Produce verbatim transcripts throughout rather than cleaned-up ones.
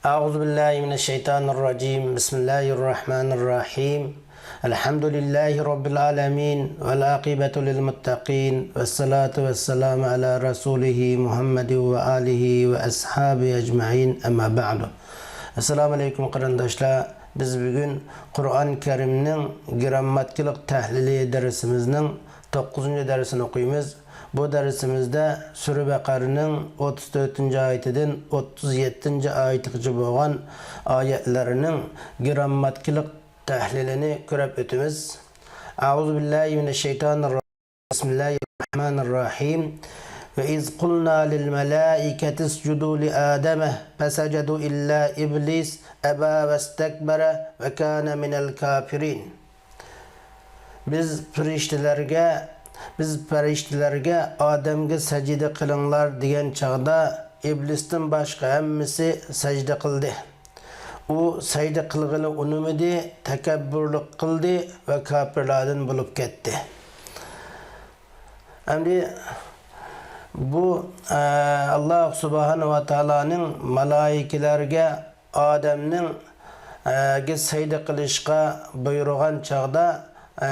أعوذ بالله من الشيطان الرجيم. بسم الله الرحمن الرحيم. الحمد لله رب العالمين، والعاقبة للمتقين، والصلاة والسلام على رسوله محمد وآله وأصحابه أجمعين. أما بعد. ئەسسالامۇ ئەلەيكۇم، قېرىنداشلار. بىز بۈگۈن قۇرئان كەرىمنىڭ گىرامماتىكىلىق تەھلىلى دەرسىمىزنىڭ توققۇزىنچى دەرسىنى ئوقۇيمىز. بۇ دەرسىمىزدە سۈرە بەقەرىنىڭ ئوتتۇز تۆتىنچى ئايىتىدىن ئوتتۇز يەتتىنچى ئايىتىغىچە بولغان ئايەتلەرنىڭ گىرامماتىكىلىق تەھلىلىنى كۆرۈپ ئۆتىمىز. أعوذ بالله من الشيطان الرجيم. بسم الله الرحمن الرحيم. وإذ قلنا للملائكة اسجدوا لآدم فسجدوا إلا إبليس أبى واستكبر وكان من الكافرين. بىز پەرىشتىلەرگە، بىز پەرىشتىلەرگە ئادەمگە سەجدە قىلىڭلار دېگەن چاغدا، ئىبلىستىن باشقا ھەممىسى سەجدە قىلدى. ئۇ سەجدە قىلغىلى ئۇنىمىدى، تەكەببۇرلۇق قىلدى ۋە كاپىرلاردىن بولۇپ كەتتى. ئەمدى بۇ، ئە، ئاللاھ سۇبھانەھۇ ۋە تائالانىڭ مالائىكىلەرگە ئادەمنىڭ، ئە، گە سەجدە قىلىشقا بۇيرۇغان چاغدا، ئە،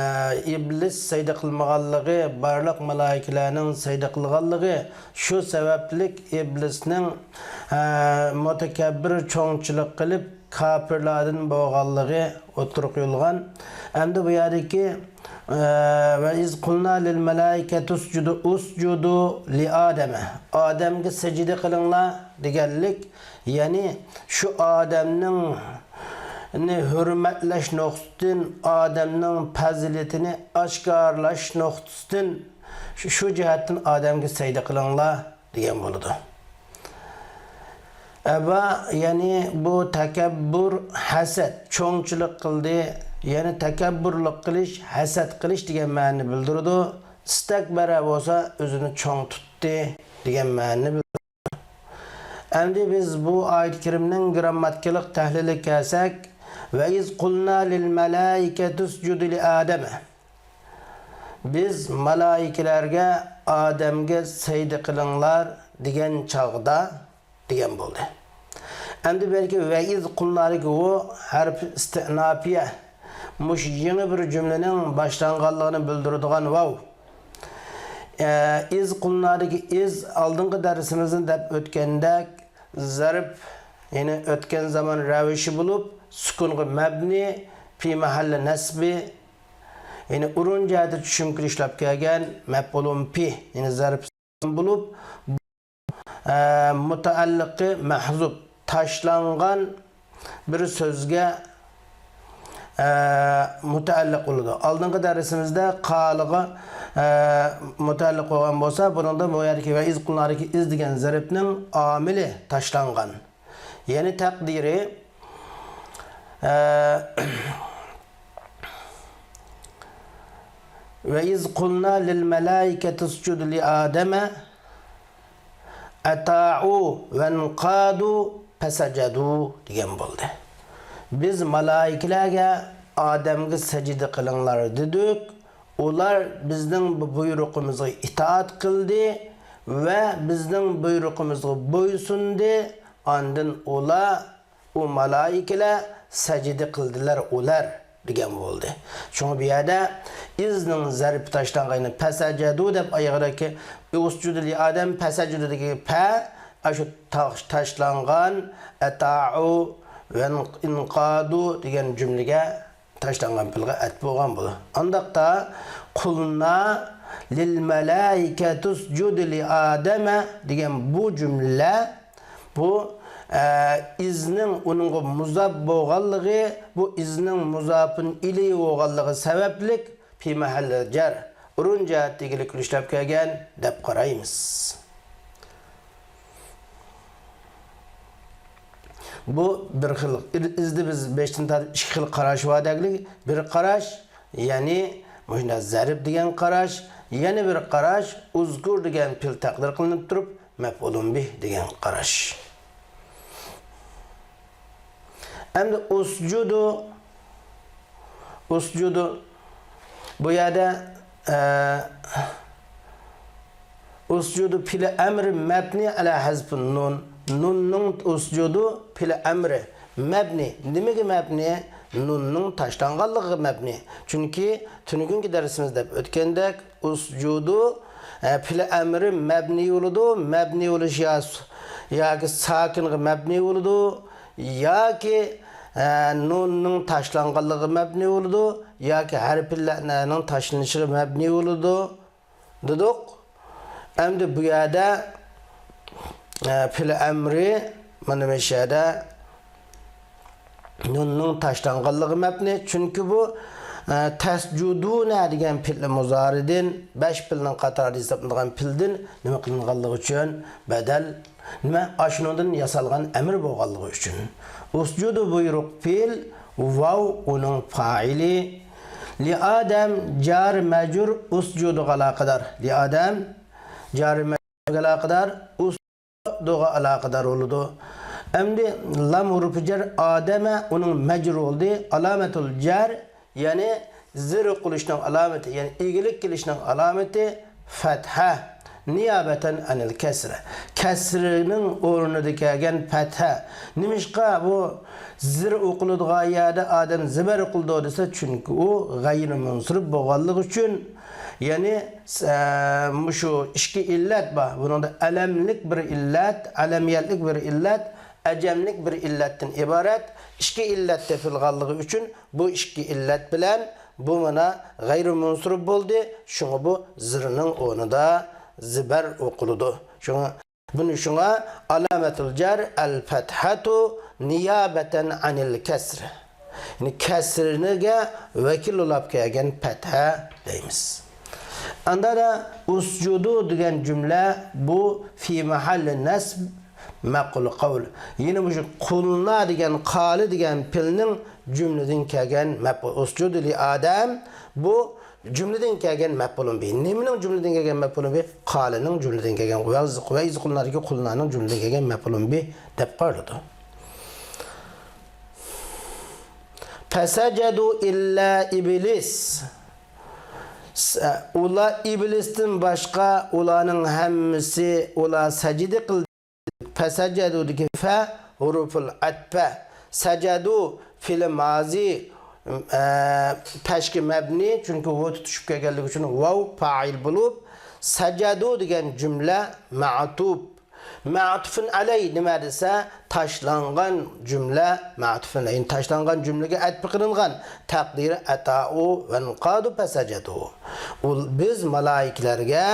ئىبلىس سەجدە قىلمىغانلىقى، بارلىق مالائىكىلەرنىڭ سەجدە قىلغانلىقى، شۇ سەۋەبلىك ئىبلىسنىڭ، ئە، مۇتەكەببىر، چوڭچىلىق قىلىپ، كاپىرلاردىن بولغانلىقى ئوتتۇرىغا قويۇلغان. ئەمدى بۇ يەردىكى، ئە، وَإِذْ قُلْنَا لِلْمَلَائِكَةِ اسْجُدُوا، اسْجُدُوا لِآدَمَ، ئادەمگە سەجدە قىلىڭلار دېگەنلىك، يەنى شۇ ئادەمنىڭ نى ھۆرمەتلەش نۇقتىسىدىن، ئادەمنىڭ پەزىلىتىنى ئاشكارىلاش نۇقتىسىدىن، شۇ، شۇ جەھەتتىن ئادەمگە سەجدە قىلىڭلار دېگەن بولىدۇ. ئەبا، يەنى بۇ تەكەببۇر، ھەسەت، چوڭچىلىق قىلدى. يەنى تەكەببۇرلۇق قىلىش، ھەسەت قىلىش دېگەن مەنىنى بىلدۈرىدۇ. ئىستەكبەرە بولسا ئۆزىنى چوڭ تۇتتى دېگەن مەنىنى بىلدۈرىدۇ. ئەمدى بىز بۇ ئايەت كەرىمنىڭ گىرامماتىكىلىق تەھلىلىگە كەلسەك، وَإِذْ قُلْنَا لِلْمَلَائِكَةِ اسْجُدُوا لِآدَمَ. بىز مالائىكىلەرگە ئادەمگە سەجدە قىلىڭلار دېگەن چاغدا دېگەن بولدى. ئەمدى بەلكى ۋەئىز قۇلنادىكى ۋۇ ھەرپى ئىستىئناپىيە، مۇشۇ يېڭى بىر جۈملىنىڭ باشلانغانلىقىنى بىلدۈرىدىغان ۋاۋ. ئە، ئىز قۇلنادىكى ئىز ئالدىنقى دەرسىمىزدە دەپ ئۆتكەندەك زەرپ، يەنى ئۆتكەن زامان رەۋىشى بولۇپ، سۈكۇنغا مەبنى، پى مەھەللى نەسبى، يەنى ئورۇن جەھەتتە چۈشۈمكە ئىشلەپ كەلگەن مەپئۇلۇن پى، يەنى زەرپ بولۇپ، ئە، مۇتەئەللىقى مەھزۇپ، تاشلانغان بىر سۆزگە، ئە، مۇتەئەللىق بولىدۇ. ئالدىنقى دەرسىمىزدە قالىغا، ئە، مۇتەئەللىق بولغان بولسا، بۇنىڭدا بۇ يەردىكى ۋەئىز قۇلنادىكى ئىز دېگەن زەرپنىڭ ئامىلى تاشلانغان. يەنى تەقدىرى، ئە، وَإِذْ قُلْنَا لِلْمَلَائِكَةِ اسْجُدُوا لِآدَمَ أَطَاعُوا وَانْقَادُوا فَسَجَدُوا دېگەن بولدى. بىز مالائىكىلەرگە ئادەمگە سەجدە قىلىڭلار دېدۇق. ئۇلار بىزنىڭ بۇ بۇيرۇقىمىزغا ئىتائەت قىلدى ۋە بىزنىڭ بۇيرۇقىمىزغا بويسۇندى. ئاندىن ئۇلار ئۇ مالائىكىلەر سەجدە قىلدىلەر ئۇلار دېگەن بولدى. شۇڭا بۇ يەردە ئىزنىڭ زەرپى تاشلانغان، پەسەجەدۇ دەپ ئايىغىدىكى ئۇسجۇدۇ لى ئادەم پەسەجەدۇدىكى پە، ئاشۇ تاش-، تاشلانغان، ئەتائۇ ۋە ئىنقادۇ دېگەن جۈملىگە تاشلانغان پېئىلغا ئەتىپ بولغان بولىدۇ. ئانداقتا قۇلنا لىل مەلائىكەتۇ ئۇسجۇدۇ لى ئادەمە دېگەن بۇ جۈملە بۇ، ئە، ئىزنىڭ ئۇنىڭغا مۇزاپ بولغانلىقى، بۇ ئىزنىڭ مۇزاپۇن ئىلەيھى بولغانلىقى سەۋەبلىك پى مەھەللە جەر، ئورۇن جەھەتتە ئىگىلىك ئۈلۈشلەپ كەلگەن دەپ قارايمىز. بۇ بىر خىل، ئىزدا بىز بەشتىن تارتىپ ئىككى خىل قاراش بار دەگلىك. بىر قاراش، يەنى مۇشۇنداق زەرب دېگەن قاراش، يەنە بىر قاراش ئۇزكۇر دېگەن پېئىل تەقدىر قىلىنىپ تۇرۇپ، مەپئۇلۇن بىھ دېگەن قاراش. ئەمدى ئۇسجۇدۇ، ئۇسجۇدۇ، بۇ يەردە، ئە، ئۇسجۇدۇ پېئىلى ئەمر مەبنى ئەلە ھەزفىن نۇن. نۇننىڭ، ئۇسجۇدۇ فىل ئەمرى مەبنى. نېمىگە مەبنى؟ نۇننىڭ تاشلانغانلىقىغا مەبنى. چۈنكى تۈنۈگۈنكى دەرسىمىزدە دەپ ئۆتكەندەك، ئۇسجۇدۇ، ئە، فىل ئەمرى مەبنى بولىدۇ. مەبنى بولۇش يا س-، ياكى ساكىنغا مەبنى بولىدۇ، ياكى، ئە، نۇننىڭ تاشلانغانلىقىغا مەبنى بولىدۇ، ياكى ھەرپىللەرنىڭ تاشلىنىشىغا مەبنى بولىدۇ. دېدۇق. ئەمدى بۇ يەردە، ئە، فىل ئەمرى، مانا مۇشۇ يەردە نۇننىڭ تاشلانغانلىقى مەبنى. چۈنكى بۇ، ئە، تەسجۇدۇنە دېگەن پېئىل مۇزارىدىن، بەش پېئىلنىڭ قاتارىدا ھېسابلىنىدىغان پېئىلدىن نېمە قىلىنغانلىقى ئۈچۈن بەدەل، نېمە، ئاشۇنىڭدىن ياسالغان ئەمىر بولغانلىقى ئۈچۈن. ئۇسجۇدۇ بۇيرۇق پېئىل، ۋاۋ ئۇنىڭ پائىلى. لىئادەم جار مەجرۇر ئۇسجۇدىغا ئالاقىدار. لىئادەم جار مەجرۇرغا ئالاقىدار، ئۇسجۇدىغا ئالاقىدار بولىدۇ. ئەمدى لام ھۇرۇپى جەر ئادەمە ئۇنىڭ مەجرۇر بولدى. ئالامەتۇل جەر، يەنى زىر قىلىشنىڭ ئالامىتى، يەنى ئىگىلىك كېلىشنىڭ ئالامىتى فەتھە. نىيابەتەن ئەنىل كەسرە. كەسرىنىڭ ئورنىدا كەلگەن پەتھە. نېمىشقا بۇ زىر ئوقۇلىدىغان يەردە ئادەم زىبەر ئوقۇلىدۇ دېسە، چۈنكى ئۇ غەيرىي مۇنسىرىپ بولغانلىقى ئۈچۈن، يەنى، ئە، مۇشۇ ئىككى ئىللەت بار. بۇنىڭدا ئەلەملىك بىر ئىللەت، ئەلەمىيەتلىك بىر ئىللەت، ئەجەملىك بىر ئىللەتتىن ئىبارەت ئىككى ئىللەت تېپىلغانلىقى ئۈچۈن، بۇ ئىككى ئىللەت بىلەن بۇ مانا غەيرىي مۇنسىرىپ بولدى. شۇڭا بۇ زىرنىڭ ئورنىدا زىبەر ئوقۇلىدۇ. شۇڭا بۇنى، شۇڭا ئالامەتۇل جەر ئەل فەتھەتۇ نىيابەتەن ئەنىل كەسر. يەنى كەسرىگە ۋەكىل بولاپ كەلگەن پەتھە دەيمىز. ئاندا دا ئۇسجۇدۇ دېگەن جۈملە بۇ فى مەھەللى نەسب مەقۇل قەۋل. يەنى مۇشۇ قۇلنا دېگەن، قالە دېگەن پېئىلنىڭ جۈملىدىن كەلگەن مەپئۇل. ئۇسجۇدۇ لى ئادەم، بۇ جۈملىدىن كەلگەن مەپئۇلۇن بى. نېمىنىڭ جۈملىدىن كەلگەن مەپئۇلۇن بى؟ قالىنىڭ جۈملىدىن كەلگەن. ۋە ئىز، ۋە ئىز قۇلنادىكى قۇلنانىڭ جۈملىدىن كەلگەن مەپئۇلۇن بى دەپ قارىلىدۇ. فەسەجەدۇ ئىللا ئىبلىس. س-، ئۇلار ئىبلىستىن باشقا، ئۇلارنىڭ ھەممىسى، ئۇلار سەجدە قىلدى. فەسەجەدۇدىكى فە ھۇرۇفۇل ئەتپە. سەجەدۇ فېئىلى مازى، ئە، پەشكە مەبنى، چۈنكى ۋو تۇتۇشۇپ كەلگەنلىكى ئۈچۈن ۋاۋ پائىل بولۇپ، سەجەدۇ دېگەن جۈملە مەئتۇپ. مەئتۇفۇن ئەلەي نېمە دېسە، تاشلانغان جۈملە، مەئتۇفۇن ئەلەي، تاشلانغان جۈملىگە ئەتپە قىلىنغان. تەقدىرى ئەتائۇ ۋەنقادۇ فەسەجەدۇ. ئۇ، بىز مالايىكىلەرگە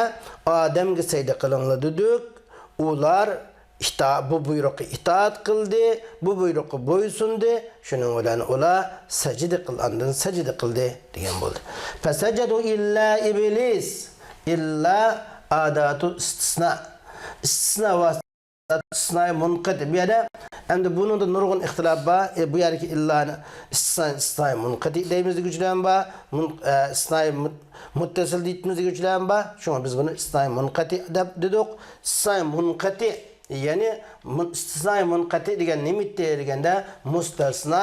ئادەمگە سەجدە قىلىڭلار دېدۇق. ئۇلار ئىتا-، بۇ بۇيرۇققا ئىتائەت قىلدى، بۇ بۇيرۇققا بويسۇندى. شۇنىڭ بىلەن ئۇلار سەجدە قىل-، ئاندىن سەجدە قىلدى دېگەن بولدى. فەسەجەدۇ ئىللا ئىبلىس. ئىللا ئاداتۇ ئىستىسنا. ئىستىسنا ۋاسىتە، ئىستىسنائى مۇنقەتى. بۇ يەردە ئەمدى بۇنىڭدا نۇرغۇن ئىختىلاپ بار. ئە، بۇ يەردىكى ئىللانى ئىستىسنا، ئىستىسنائى مۇنقەتى دەيمىز دېگۈچىلەر ھەم بار. مۇن-، ئە، ئىستىسنائى مۇت-، مۇتتەسىل دەيمىز دېگۈچىلەر ھەم بار. شۇڭا بىز بۇنى ئىستىسنائى مۇنقەتى دەپ دېدۇق. ئىستىسنائى مۇنقەتى، يەنى مۇن-، ئىستىسنائى مۇنقەتى دېگەن نېمە ئىدى دېگەندە، مۇستەسنا،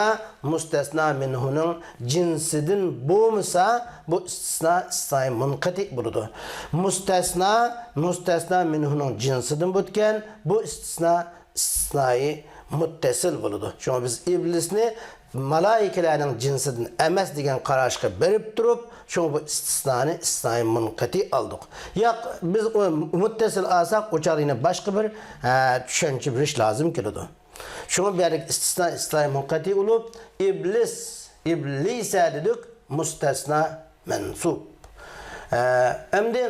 مۇستەسنا مىنھۇنىڭ جىنسىدىن بولمىسا، بۇ ئىستىسنا، ئىستىسنائى مۇنقەتى بولىدۇ. مۇستەسنا، مۇستەسنا مىنھۇنىڭ جىنسىدىن بولىدىكەن، بۇ ئىستىسنا، ئىستىسنائى مۇتتەسىل بولىدۇ. شۇڭا بىز ئىبلىسنى مالايىكىلەرنىڭ جىنسىدىن ئەمەس دېگەن قاراشقا بېرىپ تۇرۇپ، شۇڭا بۇ ئىستىسنانى ئىستىسنائى مۇنقەتى ئالدۇق. ياق، بىز ئۇ مۇتتەسىل ئالساق، ئۇ چاغدا يەنە باشقا بىر، ئە، چۈشەنچە بېرىش لازىم كېلىدۇ. شۇڭا بۇ يەردىكى ئىستىسنا ئىستىسنائى مۇنقەتى بولۇپ، ئىبلىس، ئىبلىسە دېدۇق، مۇستەسنا مەنسۇب. ئە، ئەمدى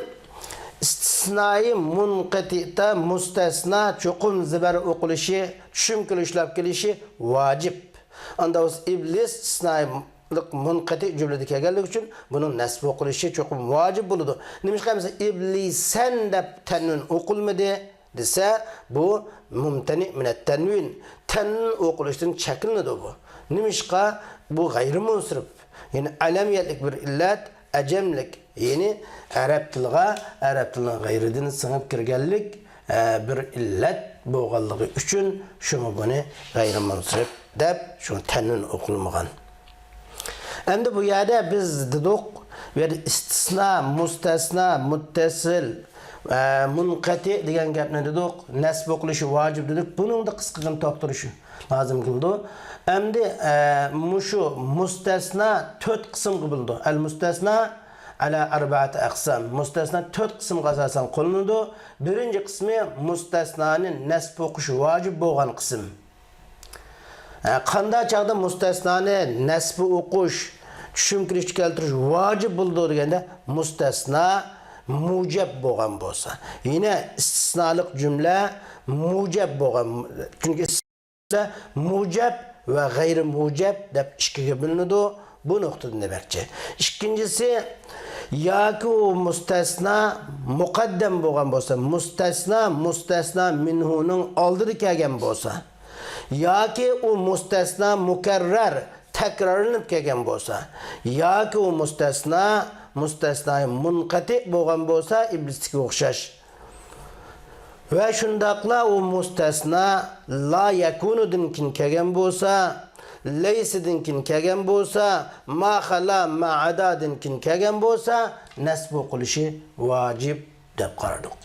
ئىستىسنائى مۇنقەتىدا مۇستەسنا چوقۇم زىبەر ئوقۇلۇشى، چۈشۈم كېلىشلاپ كېلىشى ۋاجىپ. ئاندا بولسا ئىبلىس ئىستىسنائى مۇنقەتى جۈملىدە كەلگەنلىكى ئۈچۈن بۇنىڭ نەسب ئوقۇلۇشى چوقۇم ۋاجىپ بولىدۇ. نېمىشقا دېسە، ئىبلىسەن دەپ تەنۋىن ئوقۇلمىدى دېسە، بۇ مۇمتەنىئ مىنەت تەنۋىن، تەنۋىن ئوقۇلۇشتىن چەكلىنىدۇ بۇ. نېمىشقا؟ بۇ غەيرىي مۇنسىرىپ، يەنى ئەلەمىيەتلىك بىر ئىللەت، ئەجەملىك، يەنى ئەرەب تىلىغا، ئەرەب تىلىنىڭ غەيرىدىن سىڭىپ كىرگەنلىك، ئە، بىر ئىللەت بولغانلىقى ئۈچۈن، شۇڭا بۇنى غەيرىي مۇنسىرىپ دەپ، شۇڭا تەنۋىن ئوقۇلمىغان. ئەمدى بۇ يەردە بىز دېدۇق، بۇ يەردە ئىستىسنا، مۇستەسنا، مۇتتەسىل، ئە، مۇنقەتى دېگەن گەپنى دېدۇق، نەسب ئوقۇلۇشى ۋاجىپ دېدۇق. بۇنىڭدا قىسقىغىنە توختىلىش لازىم كېلىدۇ. ئەمدى، ئە، مۇشۇ مۇستەسنا تۆت قىسىمغا بۆلىنىدۇ. ئەل مۇستەسنا ئەلا ئەربەئەتى ئەقسام. مۇستەسنا تۆت قىسىمغا ئاساسەن قوللىنىدۇ. بىرىنچى قىسمى مۇستەسنانى نەسب ئوقۇش ۋاجىپ بولغان قىسىم. ھە، قانداق چاغدا مۇستەسنانى نەسبى ئوقۇش، چۈشۈم كىرىشتە كەلتۈرۈش ۋاجىپ بولىدۇ دېگەندە، مۇستەسنا مۇجەب بولغان بولسا. يەنە ئىستىسنالىق جۈملە مۇجەب بولغان، چۈنكى ئىستىسنا مۇجەب ۋە غەيرىي مۇجەب دەپ ئىككىگە بۆلۈنىدۇ. بۇ نۇقتىدىن دېمەكچى. ئىككىنچىسى، ياكى ئۇ مۇستەسنا مۇقەددەم بولغان بولسا، مۇستەسنا مۇستەسنا مىنھۇنىڭ ئالدىدا كەلگەن بولسا، ياكى ئۇ مۇستەسنا مۇكەررەر، تەكرارلىنىپ كەلگەن بولسا، ياكى ئۇ مۇستەسنا مۇستەسناي مۇنقەتىئ بولغان بولسا، ئىبلىستىكىگە ئوخشاش. ۋە شۇنداقلا ئۇ مۇستەسنا لا يەكۇنۇدىن كېيىن كەلگەن بولسا، لەيسىدىن كېيىن كەلگەن بولسا، ما خالا ما ئادادىن كېيىن كەلگەن بولسا، نەسب ئوقۇلۇشى ۋاجىپ دەپ قارىدۇق.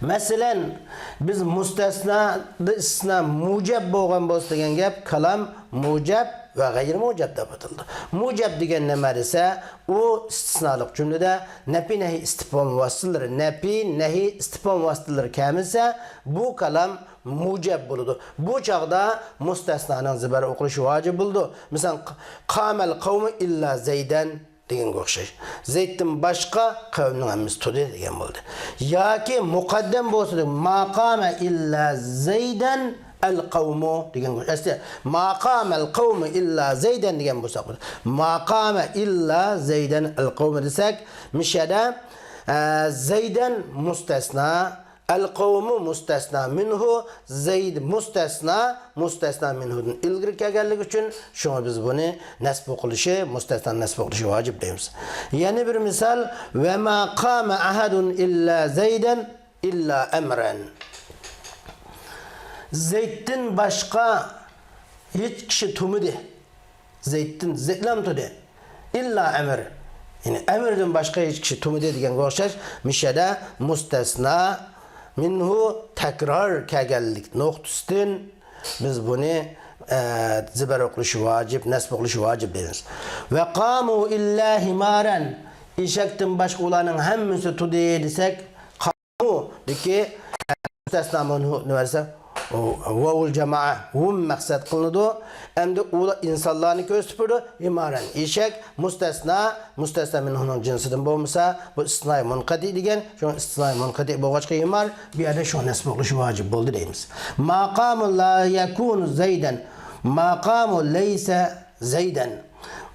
مەسىلەن، بىز مۇستەسنادا ئىستىسنا مۇجەب بولغان بولسا دېگەن گەپ، كالام مۇجەب ۋە غەيرىي مۇجەب دەپ ئاتىلىدۇ. مۇجەب دېگەن نېمە دېسە، ئۇ ئىستىسنالىق جۈملىدە نەپى نەھى ئىستىپھام ۋاسىتىلىرى، نەپى نەھى ئىستىپھام ۋاسىتىلىرى كەلمىسە، بۇ كالام مۇجەب بولىدۇ. بۇ چاغدا مۇستەسنانىڭ زىبەر ئوقۇلۇشى ۋاجىپ بولىدۇ. مىسال، قامەل قەۋمۇ ئىللا زەيدەن دېگەنگە ئوخشاش. زەيدتىن باشقا قەۋمنىڭ ھەممىسى تۇردى دېگەن بولدى. ياكى مۇقەددەم بولسا، ما قامە ئىللا زەيدەن ئەل قەۋمۇ دېگەنگە ئوخشاش. ئەسلى ما قامەل قەۋمۇ ئىللا زەيدەن دېگەن بولساق بولىدۇ. ما قامە ئىللا زەيدەن ئەل قەۋمۇ دېسەك، مىشەدە، ئە، زەيدەن مۇستەسنا، ئەل قەۋمۇ مۇستەسنا مىنھۇ، زەيد مۇستەسنا، مۇستەسنا مىنھۇدىن ئىلگىرى كەلگەنلىكى ئۈچۈن، شۇڭا بىز بۇنى نەسب ئوقۇلۇشى، مۇستەسنا نەسب ئوقۇلۇشى ۋاجىپ دەيمىز. يەنە بىر مىسال، ۋە ما قامە ئەھەدۇن ئىللا زەيدەن ئىللا ئەمرەن. زەيدتىن باشقا ھېچ كىشى تۇرمىدى. زەيدتىن، زەيدلام تۇردى. ئىللا ئەمر. يەنى ئەمردىن باشقا ھېچ كىشى تۇرمىدى دېگەنگە ئوخشاش، مىشەدە مۇستەسنا مىنھۇ تەكرار كەلگەنلىك نۇقتىسىدىن بىز بۇنى، ئە، زىبەر ئوقۇلۇشى ۋاجىپ، نەسب ئوقۇلۇشى ۋاجىپ دەيمىز. ۋە قامۇ ئىللا ھىمارەن. ئېشەكتىن باشقا ئۇلارنىڭ ھەممىسى تۇردى دېسەك، دىكى مۇستەسنا مىنھۇ نېمە دېسە، ۋاۋۇل جامائە، ۋۇم مەقسەت قىلىنىدۇ. ئەمدى ئۇلار ئىنسانلارنى كۆرسىتىپ بېرىدۇ. ھىمارەن، ئېشەك، مۇستەسنا، مۇستەسنا مىنھۇنىڭ جىنسىدىن بولمىسا، بۇ ئىستىسناي مۇنقەتىئ دېگەن. شۇڭا ئىستىسناي مۇنقەتىئ بولغاچقا ھىمار، بۇ يەردە شۇ نەسب ئوقۇلۇشى ۋاجىپ بولدى دەيمىز. ما قامۇ لا يەكۇنۇ زەيدەن. ما قامۇ لەيسە زەيدەن.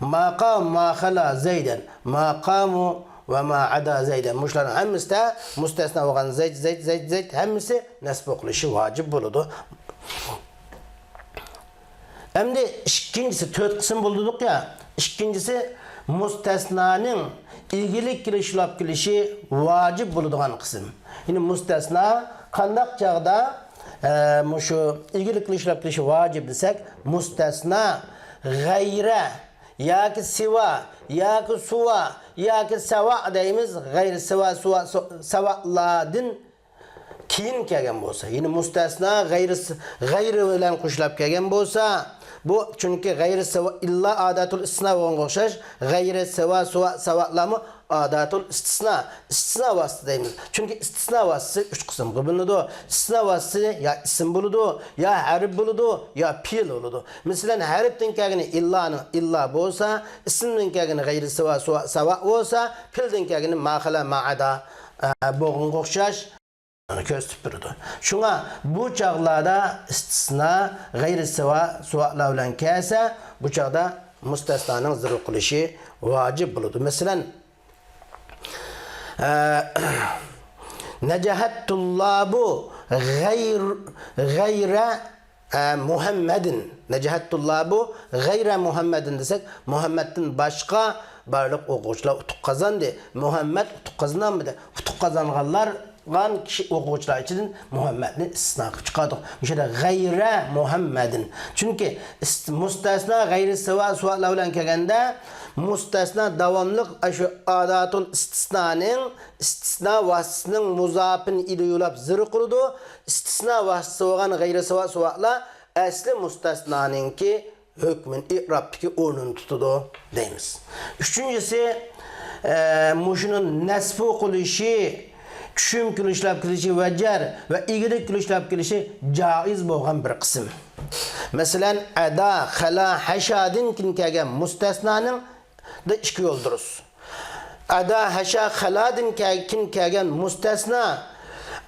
ما قامۇ ما خالا زەيدەن. ما قامۇ ۋە ما ئادا زەيدەن. مۇشۇلارنىڭ ھەممىسىدە مۇستەسنا بولغان زەيد، زەيد، زەيد، زەيد ھەممىسى نەسب ئوقۇلۇشى ۋاجىپ بولىدۇ. ئەمدى ئىككىنچىسى، تۆت قىسىم بولدى دېدۇق يا. ئىككىنچىسى، مۇستەسنانىڭ ئىگىلىك كېلىشلاپ كېلىشى ۋاجىپ بولىدىغان قىسىم. يەنى مۇستەسنا قانداق چاغدا، ئە، مۇشۇ ئىگىلىك كېلىشلاپ كېلىشى ۋاجىپ دېسەك، مۇستەسنا غەيرە ياكى سىۋا ياكى سۇۋا ياكى سەۋا دەيمىز، غەيرى سىۋا، سۇۋا، سۇ-، سەۋالاردىن كېيىن كەلگەن بولسا، يەنى مۇستەسنا غەيرى س-، غەيرى بىلەن قوشۇلاپ كەلگەن بولسا، بۇ چۈنكى غەيرى سىۋا ئىللا ئاداتۇل ئىستىسنا بولغانغا ئوخشاش، غەيرى سىۋا، سۇۋا، سەۋالارمۇ ئاداتۇل ئىستىسنا، ئىستىسنا ۋاسىتە دەيمىز. چۈنكى ئىستىسنا ۋاسىتىسى ئۈچ قىسىمغا بۆلۈنىدۇ. ئىستىسنا ۋاسىتىسى يا ئىسىم بولىدۇ، يا ھەرپ بولىدۇ، يا پېئىل بولىدۇ. مەسىلەن، ھەرپتىن كەلگىنى ئىللانىڭ ئىللا بولسا، ئىسىمدىن كەلگىنى غەيرى سىۋا، سۇۋا، سەۋا بولسا، پېئىلدىن كەلگىنى ما خالا، ما ئادا، ئە، بولغانغا ئوخشاش. كۆرسىتىپ بېرىدۇ. شۇڭا بۇ چاغلاردا ئىستىسنا غەيرى سىۋا، سۇۋالار بىلەن كەلسە، بۇ چاغدا مۇستەسنانىڭ زىبەر قىلىشى ۋاجىپ بولىدۇ. مەسىلەن، ئە، نەجەھەت تۇللابۇ غەير-، غەيرە، ئە، مۇھەممەدىن. نەجەھەت تۇللابۇ غەيرە مۇھەممەدىن دېسەك، مۇھەممەدتىن باشقا بارلىق ئوقۇغۇچىلار ئۇتۇق قازاندى. مۇھەممەد ئۇتۇق قازىنالمىدى. ئۇتۇق قازانغانلار قىلغان كىشى ئوقۇغۇچىلار ئىچىدىن مۇھەممەدنى ئىستىسنا قىلىپ چىقاردۇق. مۇشۇ يەردە غەيرە مۇھەممەدىن. چۈنكى ئىست-، مۇستەسنا غەيرى سىۋا سۇۋاللار بىلەن كەلگەندە، مۇستەسنا داۋاملىق ئاشۇ ئاداتۇل ئىستىسنانىڭ ئىستىسنا ۋاسىتىسىنىڭ مۇزاپىنى ئىلى يۇلاپ زىر قىلىدۇ. ئىستىسنا ۋاسىتىسى بولغان غەيرى سىۋا سۇۋاللار ئەسلى مۇستەسنانىڭكى ھۆكمىنى ئېئرابتىكى ئورنىنى تۇتىدۇ دەيمىز. ئۈچىنچىسى، ئە، مۇشۇنىڭ نەسبۇ قىلىشى، چۈشۈم كېلىشلەپ كېلىشى ۋە جەر ۋە ئىگىلىك كېلىشلەپ كېلىشى جائىز بولغان بىر قىسىم. مەسىلەن، ئەدا، خەلا، ھەشادىن كېيىن كەلگەن مۇستەسنانىڭ دا ئىككى يول دۇرۇس. ئەدا، ھەشا، خەلادىن كە-، كېيىن كەلگەن مۇستەسنا.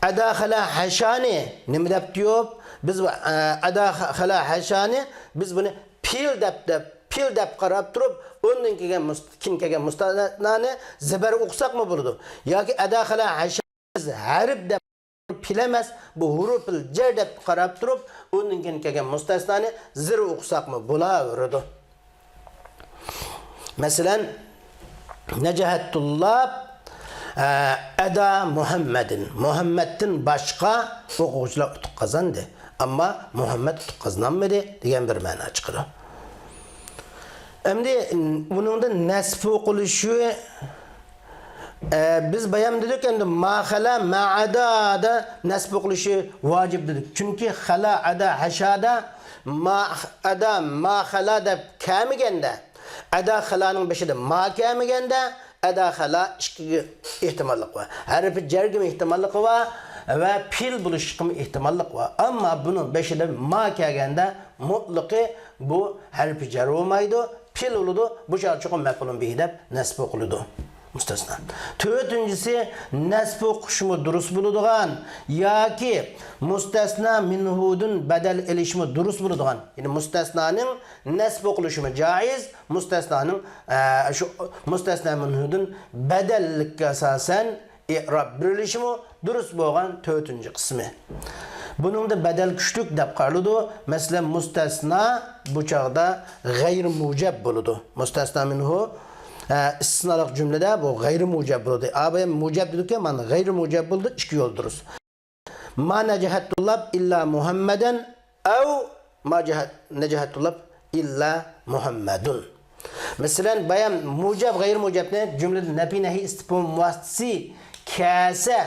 ئەدا، خەلا، ھەشانى نېمە دەپ دېيوپ؟ بىز، ئە، ئەدا، خەلا، ھەشانى بىز بۇنى پېئىل دەپ، دەپ، پېئىل دەپ قاراپ تۇرۇپ، ئۇندىن كېيىن مۇست-، كېيىن كەلگەن مۇستەسنانى زەبەر ئوقۇساقمۇ بولىدۇ. ياكى ئەدا، خەلا، ھەشا ھەرپ دەپ، پېئىل ئەمەس، بۇ ھۇرۇپىل جەر دەپ قاراپ تۇرۇپ، ئۇندىن كېيىن كەلگەن مۇستەسنانى زىر ئوقۇساقمۇ بولاۋېرىدۇ. مەسىلەن، نەجەھەت تۇللاب، ئە، ئەدا مۇھەممەدىن، مۇھەممەدتىن باشقا ئوقۇغۇچىلار ئۇتۇق قازاندى. ئەمما مۇھەممەد ئۇتۇق قازىنالمىدى دېگەن بىر مەنا چىقىدۇ. ئەمدى ئۇنىڭدىن نەسب ئوقۇلۇشى، ئە، بىز بايام دېدۇق، ئەمدى ما خەلا، ما ئەدادا نەسب ئوقۇلۇشى ۋاجىپ دېدۇق. چۈنكى خەلا، ئەدا، ھەشادا، ما ئەدا، ما خەلا دەپ كەلمىگەندە، ئەدا خەلانىڭ بېشىدا ما كەلمىگەندە، ئەدا خەلا ئىككىگە ئېھتىماللىقى بار. ھەرپى جەرگىمۇ ئېھتىماللىقى بار ۋە پېئىل بولۇشقىمۇ ئېھتىماللىقى بار. ئەمما بۇنىڭ بېشىدا ما كەلگەندە مۇتلىقى بۇ ھەرپى جەر بولمايدۇ، پېئىل بولىدۇ. بۇ چاغدا چوقۇم مەپئۇلۇن بىھى دەپ نەسب ئوقۇلىدۇ. مۇستەسنا. تۆتىنچىسى، نەسب ئوقۇشمۇ دۇرۇس بولىدىغان ياكى مۇستەسنا مىنھۇدىن بەدەل ئېلىشمۇ دۇرۇس بولىدىغان. يەنى مۇستەسنانىڭ نەسب ئوقۇلۇشىمۇ جائىز، مۇستەسنانىڭ، ئە، شۇ مۇستەسنا مىنھۇدىن بەدەللىككە ئاساسەن ئېئراب بېرىلىشىمۇ دۇرۇس بولغان تۆتىنچى قىسمى. بۇنىڭدا بەدەل كۈچلۈك دەپ قارىلىدۇ. مەسىلەن، مۇستەسنا بۇ چاغدا غەيرىي مۇجەب بولىدۇ. مۇستەسنا مىنھۇ، ئە، ئىستىسنالىق جۈملىدە بۇ غەيرىي مۇجەب بولىدۇ. ئابايام مۇجەب دېدۇقكەن، مانا غەيرىي مۇجەب بولىدۇ، ئىككى يول دۇرۇس. ما نەجەھەت تۇللاب ئىللا مۇھەممەدەن ئەۋ ما جەھەت-، نەجەھەت تۇللاب ئىللا مۇھەممەدۇن. مەسىلەن، بايام مۇجەب، غەيرىي مۇجەبنى جۈملىدە نەپىي، نەھىي، ئىستىپھام ۋاسىتىسى كەلسە،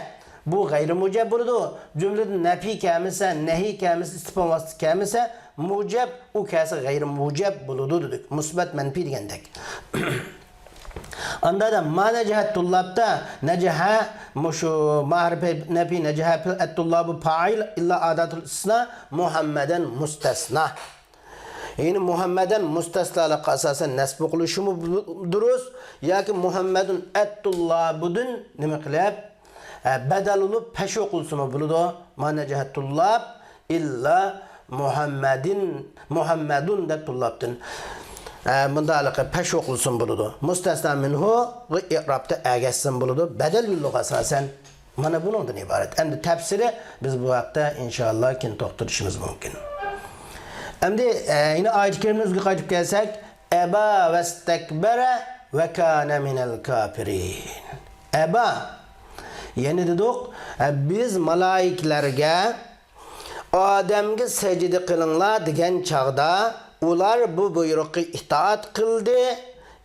بۇ غەيرىي مۇجەب بولىدۇ. جۈملىدە نەپىي كەلمىسە، نەھىي كەلمىسە، ئىستىپھام ۋاسىتىسى كەلمىسە، مۇجەب، ئۇ كەلسە غەيرىي مۇجەب بولىدۇ دېدۇق. مۇسبەت، مەنپىي دېگەندەك. ئاندا ما نەجەھەت تۇللابتا، نەجەھە، مۇشۇ ما ھەرپى نەپىي، نەجەھە پېئىل، ئەت تۇللابۇ پائىل، ئىللا ئاداتۇل ئىستىسنا، مۇھەممەدەن مۇستەسنا. يەنى مۇھەممەدەن مۇستەسنالىققا ئاساسەن نەسب قىلىشىمۇ دۇرۇس، ياكى مۇھەممەدۇن ئەت تۇللابۇدىن نېمە قىلىپ، ئە، بەدەل بولۇپ پەشۋا قىلسىمۇ بولىدۇ. ما نەجەھەت تۇللاب ئىللا مۇھەممەدىن، مۇھەممەدۇن دەپ تۇللابتىن، ئە، مۇنداقلىقى پەشۋا قىلسىمۇ بولىدۇ. مۇستەسنا مىنھۇغا ئېئرابتا ئەگەشسىمۇ بولىدۇ. بەدەل يولىغا ئاساسەن مانا بۇنىڭدىن ئىبارەت. ئەمدى تەپسىلى بىز بۇ ھەقتە ئىنشائاللا كېيىن توختىلىشىمىز مۇمكىن. ئەمدى، ئە، يەنە ئايەت كەرىمىمىزگە قايتىپ كەلسەك، ئەبا ۋەستەكبەرە ۋە كانە مىنەل كاپىرىن. ئەبا، يەنە دېدۇق، ئە، بىز مالائىكىلەرگە ئادەمگە سەجدە قىلىڭلار دېگەن چاغدا، ئۇلار بۇ بۇيرۇققا ئىتائەت قىلدى.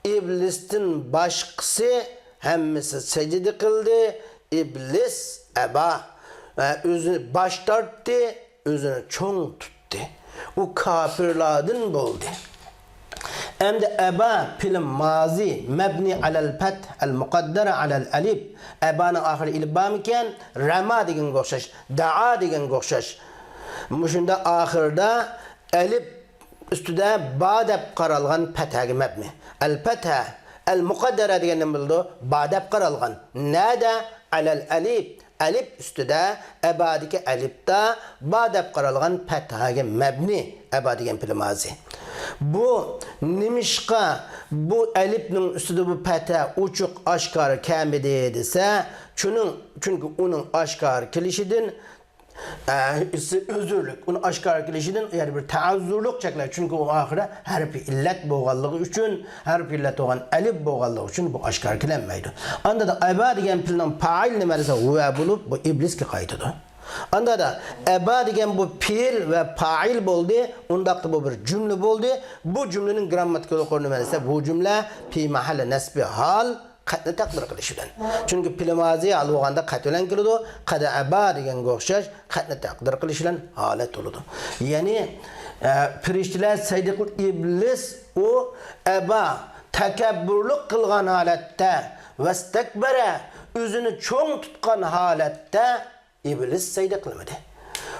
ئىبلىستىن باشقىسى ھەممىسى سەجدە قىلدى. ئىبلىس ئەبا، ئە، ئۆزى باش تارتتى، ئۆزىنى چوڭ تۇتتى. ئۇ كاپىرلاردىن بولدى. ئەمدى ئەبا پېئىل مازى مەبنى ئەلەل پەتھ ئەل مۇقەددەرە ئەلەل ئەلىپ. ئەبانىڭ ئاخىرىدا ئەلىپ بارمىكەن؟ رەما دېگەنگە ئوخشاش، دەئا دېگەنگە ئوخشاش. مۇشۇنداق ئاخىرىدا ئەلىپ ئۈستىدە با دەپ قارالغان پەتھەگە مەبنى. ئەل پەتھە، ئەل مۇقەددەرە دېگەن نېمە بولىدۇ؟ با دەپ قارالغان. نەدە؟ ئەلەل ئەلىپ. ئەلىپ ئۈستىدە، ئەبادىكى ئەلىپتا با دەپ قارالغان پەتھەگە مەبنى، ئەبا دېگەن پېئىل مازى. بۇ نېمىشقا بۇ ئەلىپنىڭ ئۈستىدە بۇ پەتھە ئوچۇق ئاشكارا كەلمىدى دېسە، چۈنۈڭ-، چۈنكى ئۇنىڭ ئاشكارا كېلىشىدىن ئە، ئىسسى ئۆزۈرلۈك، ئۇنى ئاشكارا قىلىشىدىن يەنە بىر تەئەززۇرلۇق چەكلەيدۇ. چۈنكى ئۇ ئاخىرى ھەرپى ئىللەت بولغانلىقى ئۈچۈن، ھەرپى ئىللەت بولغان ئەلىپ بولغانلىقى ئۈچۈن بۇ ئاشكارا قىلىنمەيدۇ. ئاندا دا ئەبا دېگەن پېئىلنىڭ پائىلى نېمە دېسە، ھۇۋە بولۇپ، بۇ ئىبلىسكە قايتىدۇ. ئاندا دا ئەبا دېگەن بۇ پېئىل ۋە پائىل بولدى، ئۇنداقتا بۇ بىر جۈملە بولدى. بۇ جۈملىنىڭ گرامماتىكىلىق ئورنى نېمە دېسە، بۇ جۈملە پى مەھەللى نەسبى ھال، قەدنى تەقدىر قىلىش بىلەن. چۈنكى پېئىل مازى ھال بولغاندا قەد بىلەن كېلىدۇ. قەد ئەبا دېگەنگە ئوخشاش قەدنى تەقدىر قىلىش بىلەن ھالەت بولىدۇ. يەنى، ئە، پەرىشتىلەر سەجدە قىل، ئىبلىس ئۇ ئەبا، تەكەببۇرلۇق قىلغان ھالەتتە، ۋەستەكبەرە، ئۆزىنى چوڭ تۇتقان ھالەتتە ئىبلىس سەجدە قىلمىدى.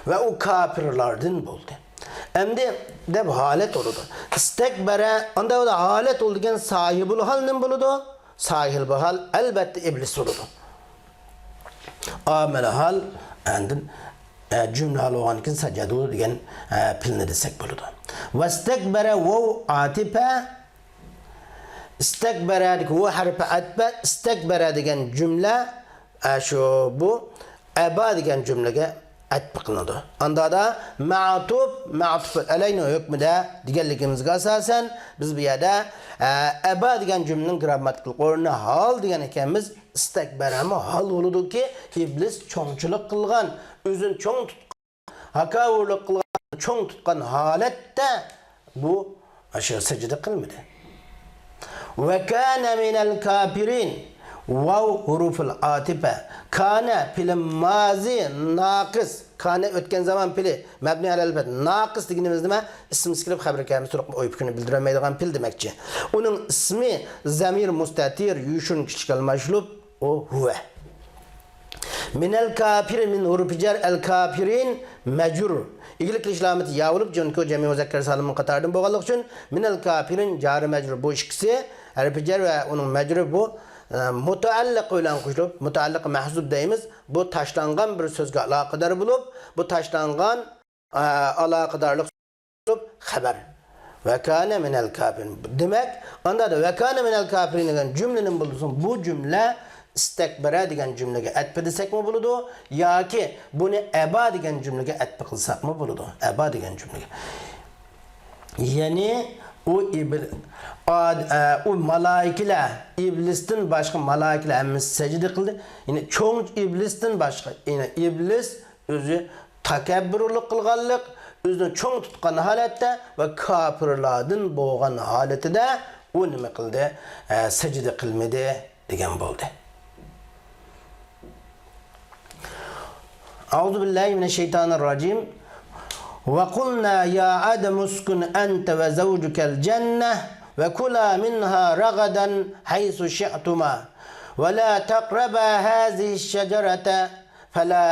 ۋە ئۇ كاپىرلاردىن بولدى. ئەمدى دەپ ھالەت بولىدۇ. ئىستەكبەرە، ئاندا ھالەت بولىدىكەن، ساھىبۇل ھال نېمە بولىدۇ؟ ساھىبۇل ھال، ئەلبەتتە، ئىبلىس بولىدۇ. ئامىل ھال، ئاندىن، ئە، جۈملە ھال بولغاندىن كېيىن سەجەدۇ دېگەن، ئە، پېئىلنى دېسەك بولىدۇ. ۋەستەكبەرە، ۋاۋ ئاتىپە، ئىستەكبەرەدىكى ۋاۋ ھەرپى ئەتپە، ئىستەكبەرە دېگەن جۈملە، ئە، شۇ، بۇ ئەبا دېگەن جۈملىگە ئەتپ قىلىنىدۇ. ئاندا دا مەتۇپ، مەتۇپ ئەلەينىڭ ھۆكمىدە دېگەنلىكىمىزگە ئاساسەن، بىز بۇ يەردە، ئە، ئەبا دېگەن جۈملىنىڭ گرامماتىكىلىق ئورنى ھال دېگەن ئىكەنمىز، ئىستەكبەرەمۇ ھال بولىدۇكى، ئىبلىس چوڭچىلىق قىلغان، ئۆزىنى چوڭ تۇتقان، ھاكاۋۇرلۇق قىلغان، چوڭ تۇتقان ھالەتتە بۇ ئاشۇ سەجدە قىلمىدى. ۋە كانە مىنەل كاپىرىن. ۋاۋ ھۇرۇفۇل ئاتىپە. كانە پېئىلى مازى ناقىس. كانە ئۆتكەن زامان پېئىلى مەبنى ئەلەل فەتھ. ناقىس دېگىنىمىز نېمە؟ ئىسىم سىكىلىپ خەبىرى كەلمىسە تۇرۇق ئۆي پۈكۈنى بىلدۈرەلمەيدىغان پېئىل دېمەكچى. ئۇنىڭ ئىسمى زەمىر مۇستەتىر يوشۇرۇن كىچىك ئالماشتۇرۇپ، ئۇ ھۇۋە. مىنەل كاپىرىن، مىن ھۇرۇپى جەر، ئەل كاپىرىن مەجرۇر. ئىگىلىك قىلىش ئالامىتى يا بولۇپ، جۇنكو جەمئىي مۇزەككەر سالىمنىڭ قاتارىدىن بولغانلىقى ئۈچۈن، مىنەل كاپىرىن جارى مەجرۇر. بۇ ئىككىسى ھەرپى جەر ۋە ئۇنىڭ مەجرۇرى بۇ، ئە، مۇتەئەللىق بىلەن قوشۇلۇپ، مۇتەئەللىق مەھزۇپ دەيمىز. بۇ تاشلانغان بىر سۆزگە ئالاقىدار بولۇپ، بۇ تاشلانغان، ئە، ئالاقىدارلىق خەۋەر. ۋە كانە مىنەل كاپىرىن. دېمەك، ئاندا ۋە كانە مىنەل كاپىرىن دېگەن جۈملىنى بولسۇن، بۇ جۈملە ئىستەكبەرە دېگەن جۈملىگە ئەتپە دېسەكمۇ بولىدۇ، ياكى بۇنى ئەبا دېگەن جۈملىگە ئەتپە قىلساقمۇ بولىدۇ. ئەبا دېگەن جۈملىگە. يەنى ئۇ ئىبل-، ئاد-، ئە، ئۇ مالايىكىلەر، ئىبلىستىن باشقا مالايىكىلەر ھەممىسى سەجدە قىلدى. يەنى چوڭ ئىبلىستىن باشقا، يەنى ئىبلىس ئۆزى تەكەببۇرلۇق قىلغانلىق، ئۆزىنى چوڭ تۇتقان ھالەتتە ۋە كاپىرلاردىن بولغان ھالىتىدە ئۇ نېمە قىلدى؟ ئە، سەجدە قىلمىدى دېگەن بولدى. أعوذ بالله من الشيطان الرجيم. وقلنا يا آدم اسكن أنت وزوجك الجنة وكلا منها رغدا حيث شئتما ولا تقربا هذه الشجرة فلا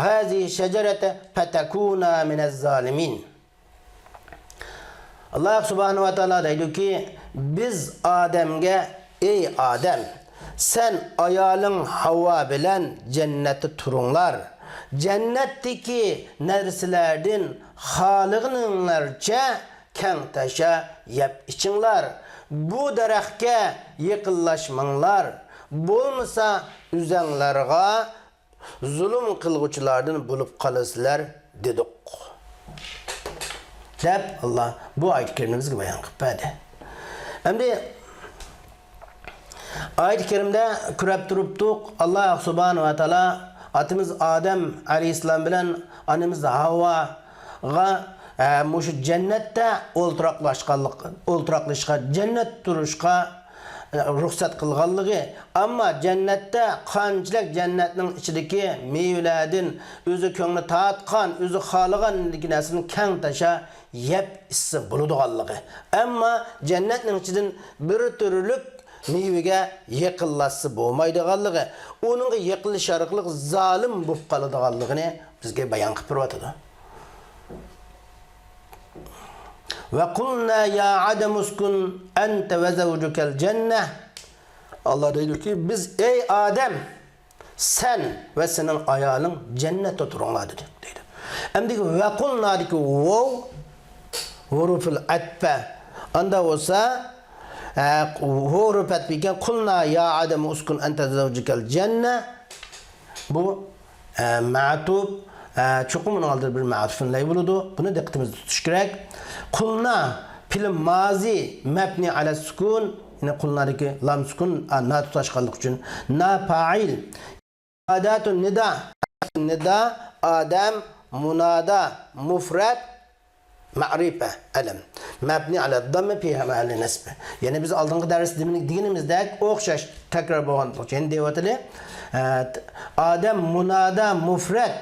هذه الشجرة فتكونا من الظالمين. ئاللاھ سۇبھانەھۇ ۋە تائالا دەيدۇكى، بىز ئادەمگە، ئەي ئادەم، سەن ئايالىڭ ھاۋا بىلەن جەننەتتە تۇرۇڭلار. جەننەتتىكى نەرسىلەردىن خالىغىنىڭلارچە كەڭتاشا يەپ ئىچىڭلار. بۇ دەرەخكە يېقىنلاشماڭلار. بولمىسا ئۆزەڭلارغا زۇلۇم قىلغۇچىلاردىن بولۇپ قالىسىلەر دېدۇق، دەپ ئاللاھ بۇ ئايەت كەرىمىمىزگە بايان قىلىپ بەردى. ئەمدى ئايەت كەرىمدە كۆرۈپ تۇرۇپتۇق، ئاللاھ سۇبھانەھۇ ۋە تائالا ئاتىمىز ئادەم ئەلەيھىسسالام بىلەن ئانىمىز ھاۋاغا، ئە، مۇشۇ جەننەتتە ئولتۇراقلاشقانلىق، ئولتۇراقلىشىشقا، جەننەت تۇرۇشقا، ئە، رۇخسەت قىلغانلىقى، ئەمما جەننەتتە قانچىلىك جەننەتنىڭ ئىچىدىكى مېۋىلەردىن ئۆزى كۆڭلى تارتقان، ئۆزى خالىغاندىكى نەرسىنى كەڭتاشا يەپ ئىچسە بولىدىغانلىقى، ئەمما جەننەتنىڭ ئىچىدىن بىر تۈرلۈك مېۋىگە يېقىنلاشسا بولمايدىغانلىقى، ئۇنىڭغا يېقىنلىشىش ئارقىلىق زالىم بولۇپ قالىدىغانلىقىنى بىزگە بايان قىلىپ بېرىۋاتىدۇ. وقلنا يا آدم اسكن أنت وزوجك الجنة. ئاللاھ دەيدۇكى، بىز، ئەي ئادەم، سەن ۋە سېنىڭ ئايالىڭ جەننەتتە تۇرۇڭلار دېدى، دەيدۇ. ئەمدىكى ۋەقۇلنادىكى ۋاۋ ھۇرۇفۇل ئەتپە. ئاندا بولسا، ئە، ھۇرۇف ئەتپە ئىكەن، قۇلنا يا ئادەم ئۇسكۇن ئەنتە زەۋجىكەل جەننە. بۇ، ئە، مەتۇپ، ئە، چوقۇم ئۇنىڭ ئالدىدا بىر مەتۇپۇن لەي بولىدۇ. بۇنى دىققىتىمىزدە تۇتۇش كېرەك. قۇلنا، پېئىل مازى مەبنى ئەلە سۇكۇن، يەنى قۇلنادىكى لام سۇكۇن، ئە، نا تۇتاشقانلىقى ئۈچۈن نا پائىل. ئاداتۇن نىدا، نىدا، ئادەم، مۇنادا، مۇفرەت، مەرىپە، ئەلەم. مەبنى ئەلە داممە پى مەھەللى نەسبى. يەنى بىز ئالدىنقى دەرستە دېگىنىمىزدەك ئوخشاش تەكرار بولغانلىقى ئۈچۈن يەنە دەۋاتىلى. ئە، ئادەم، مۇنادا، مۇفرەت.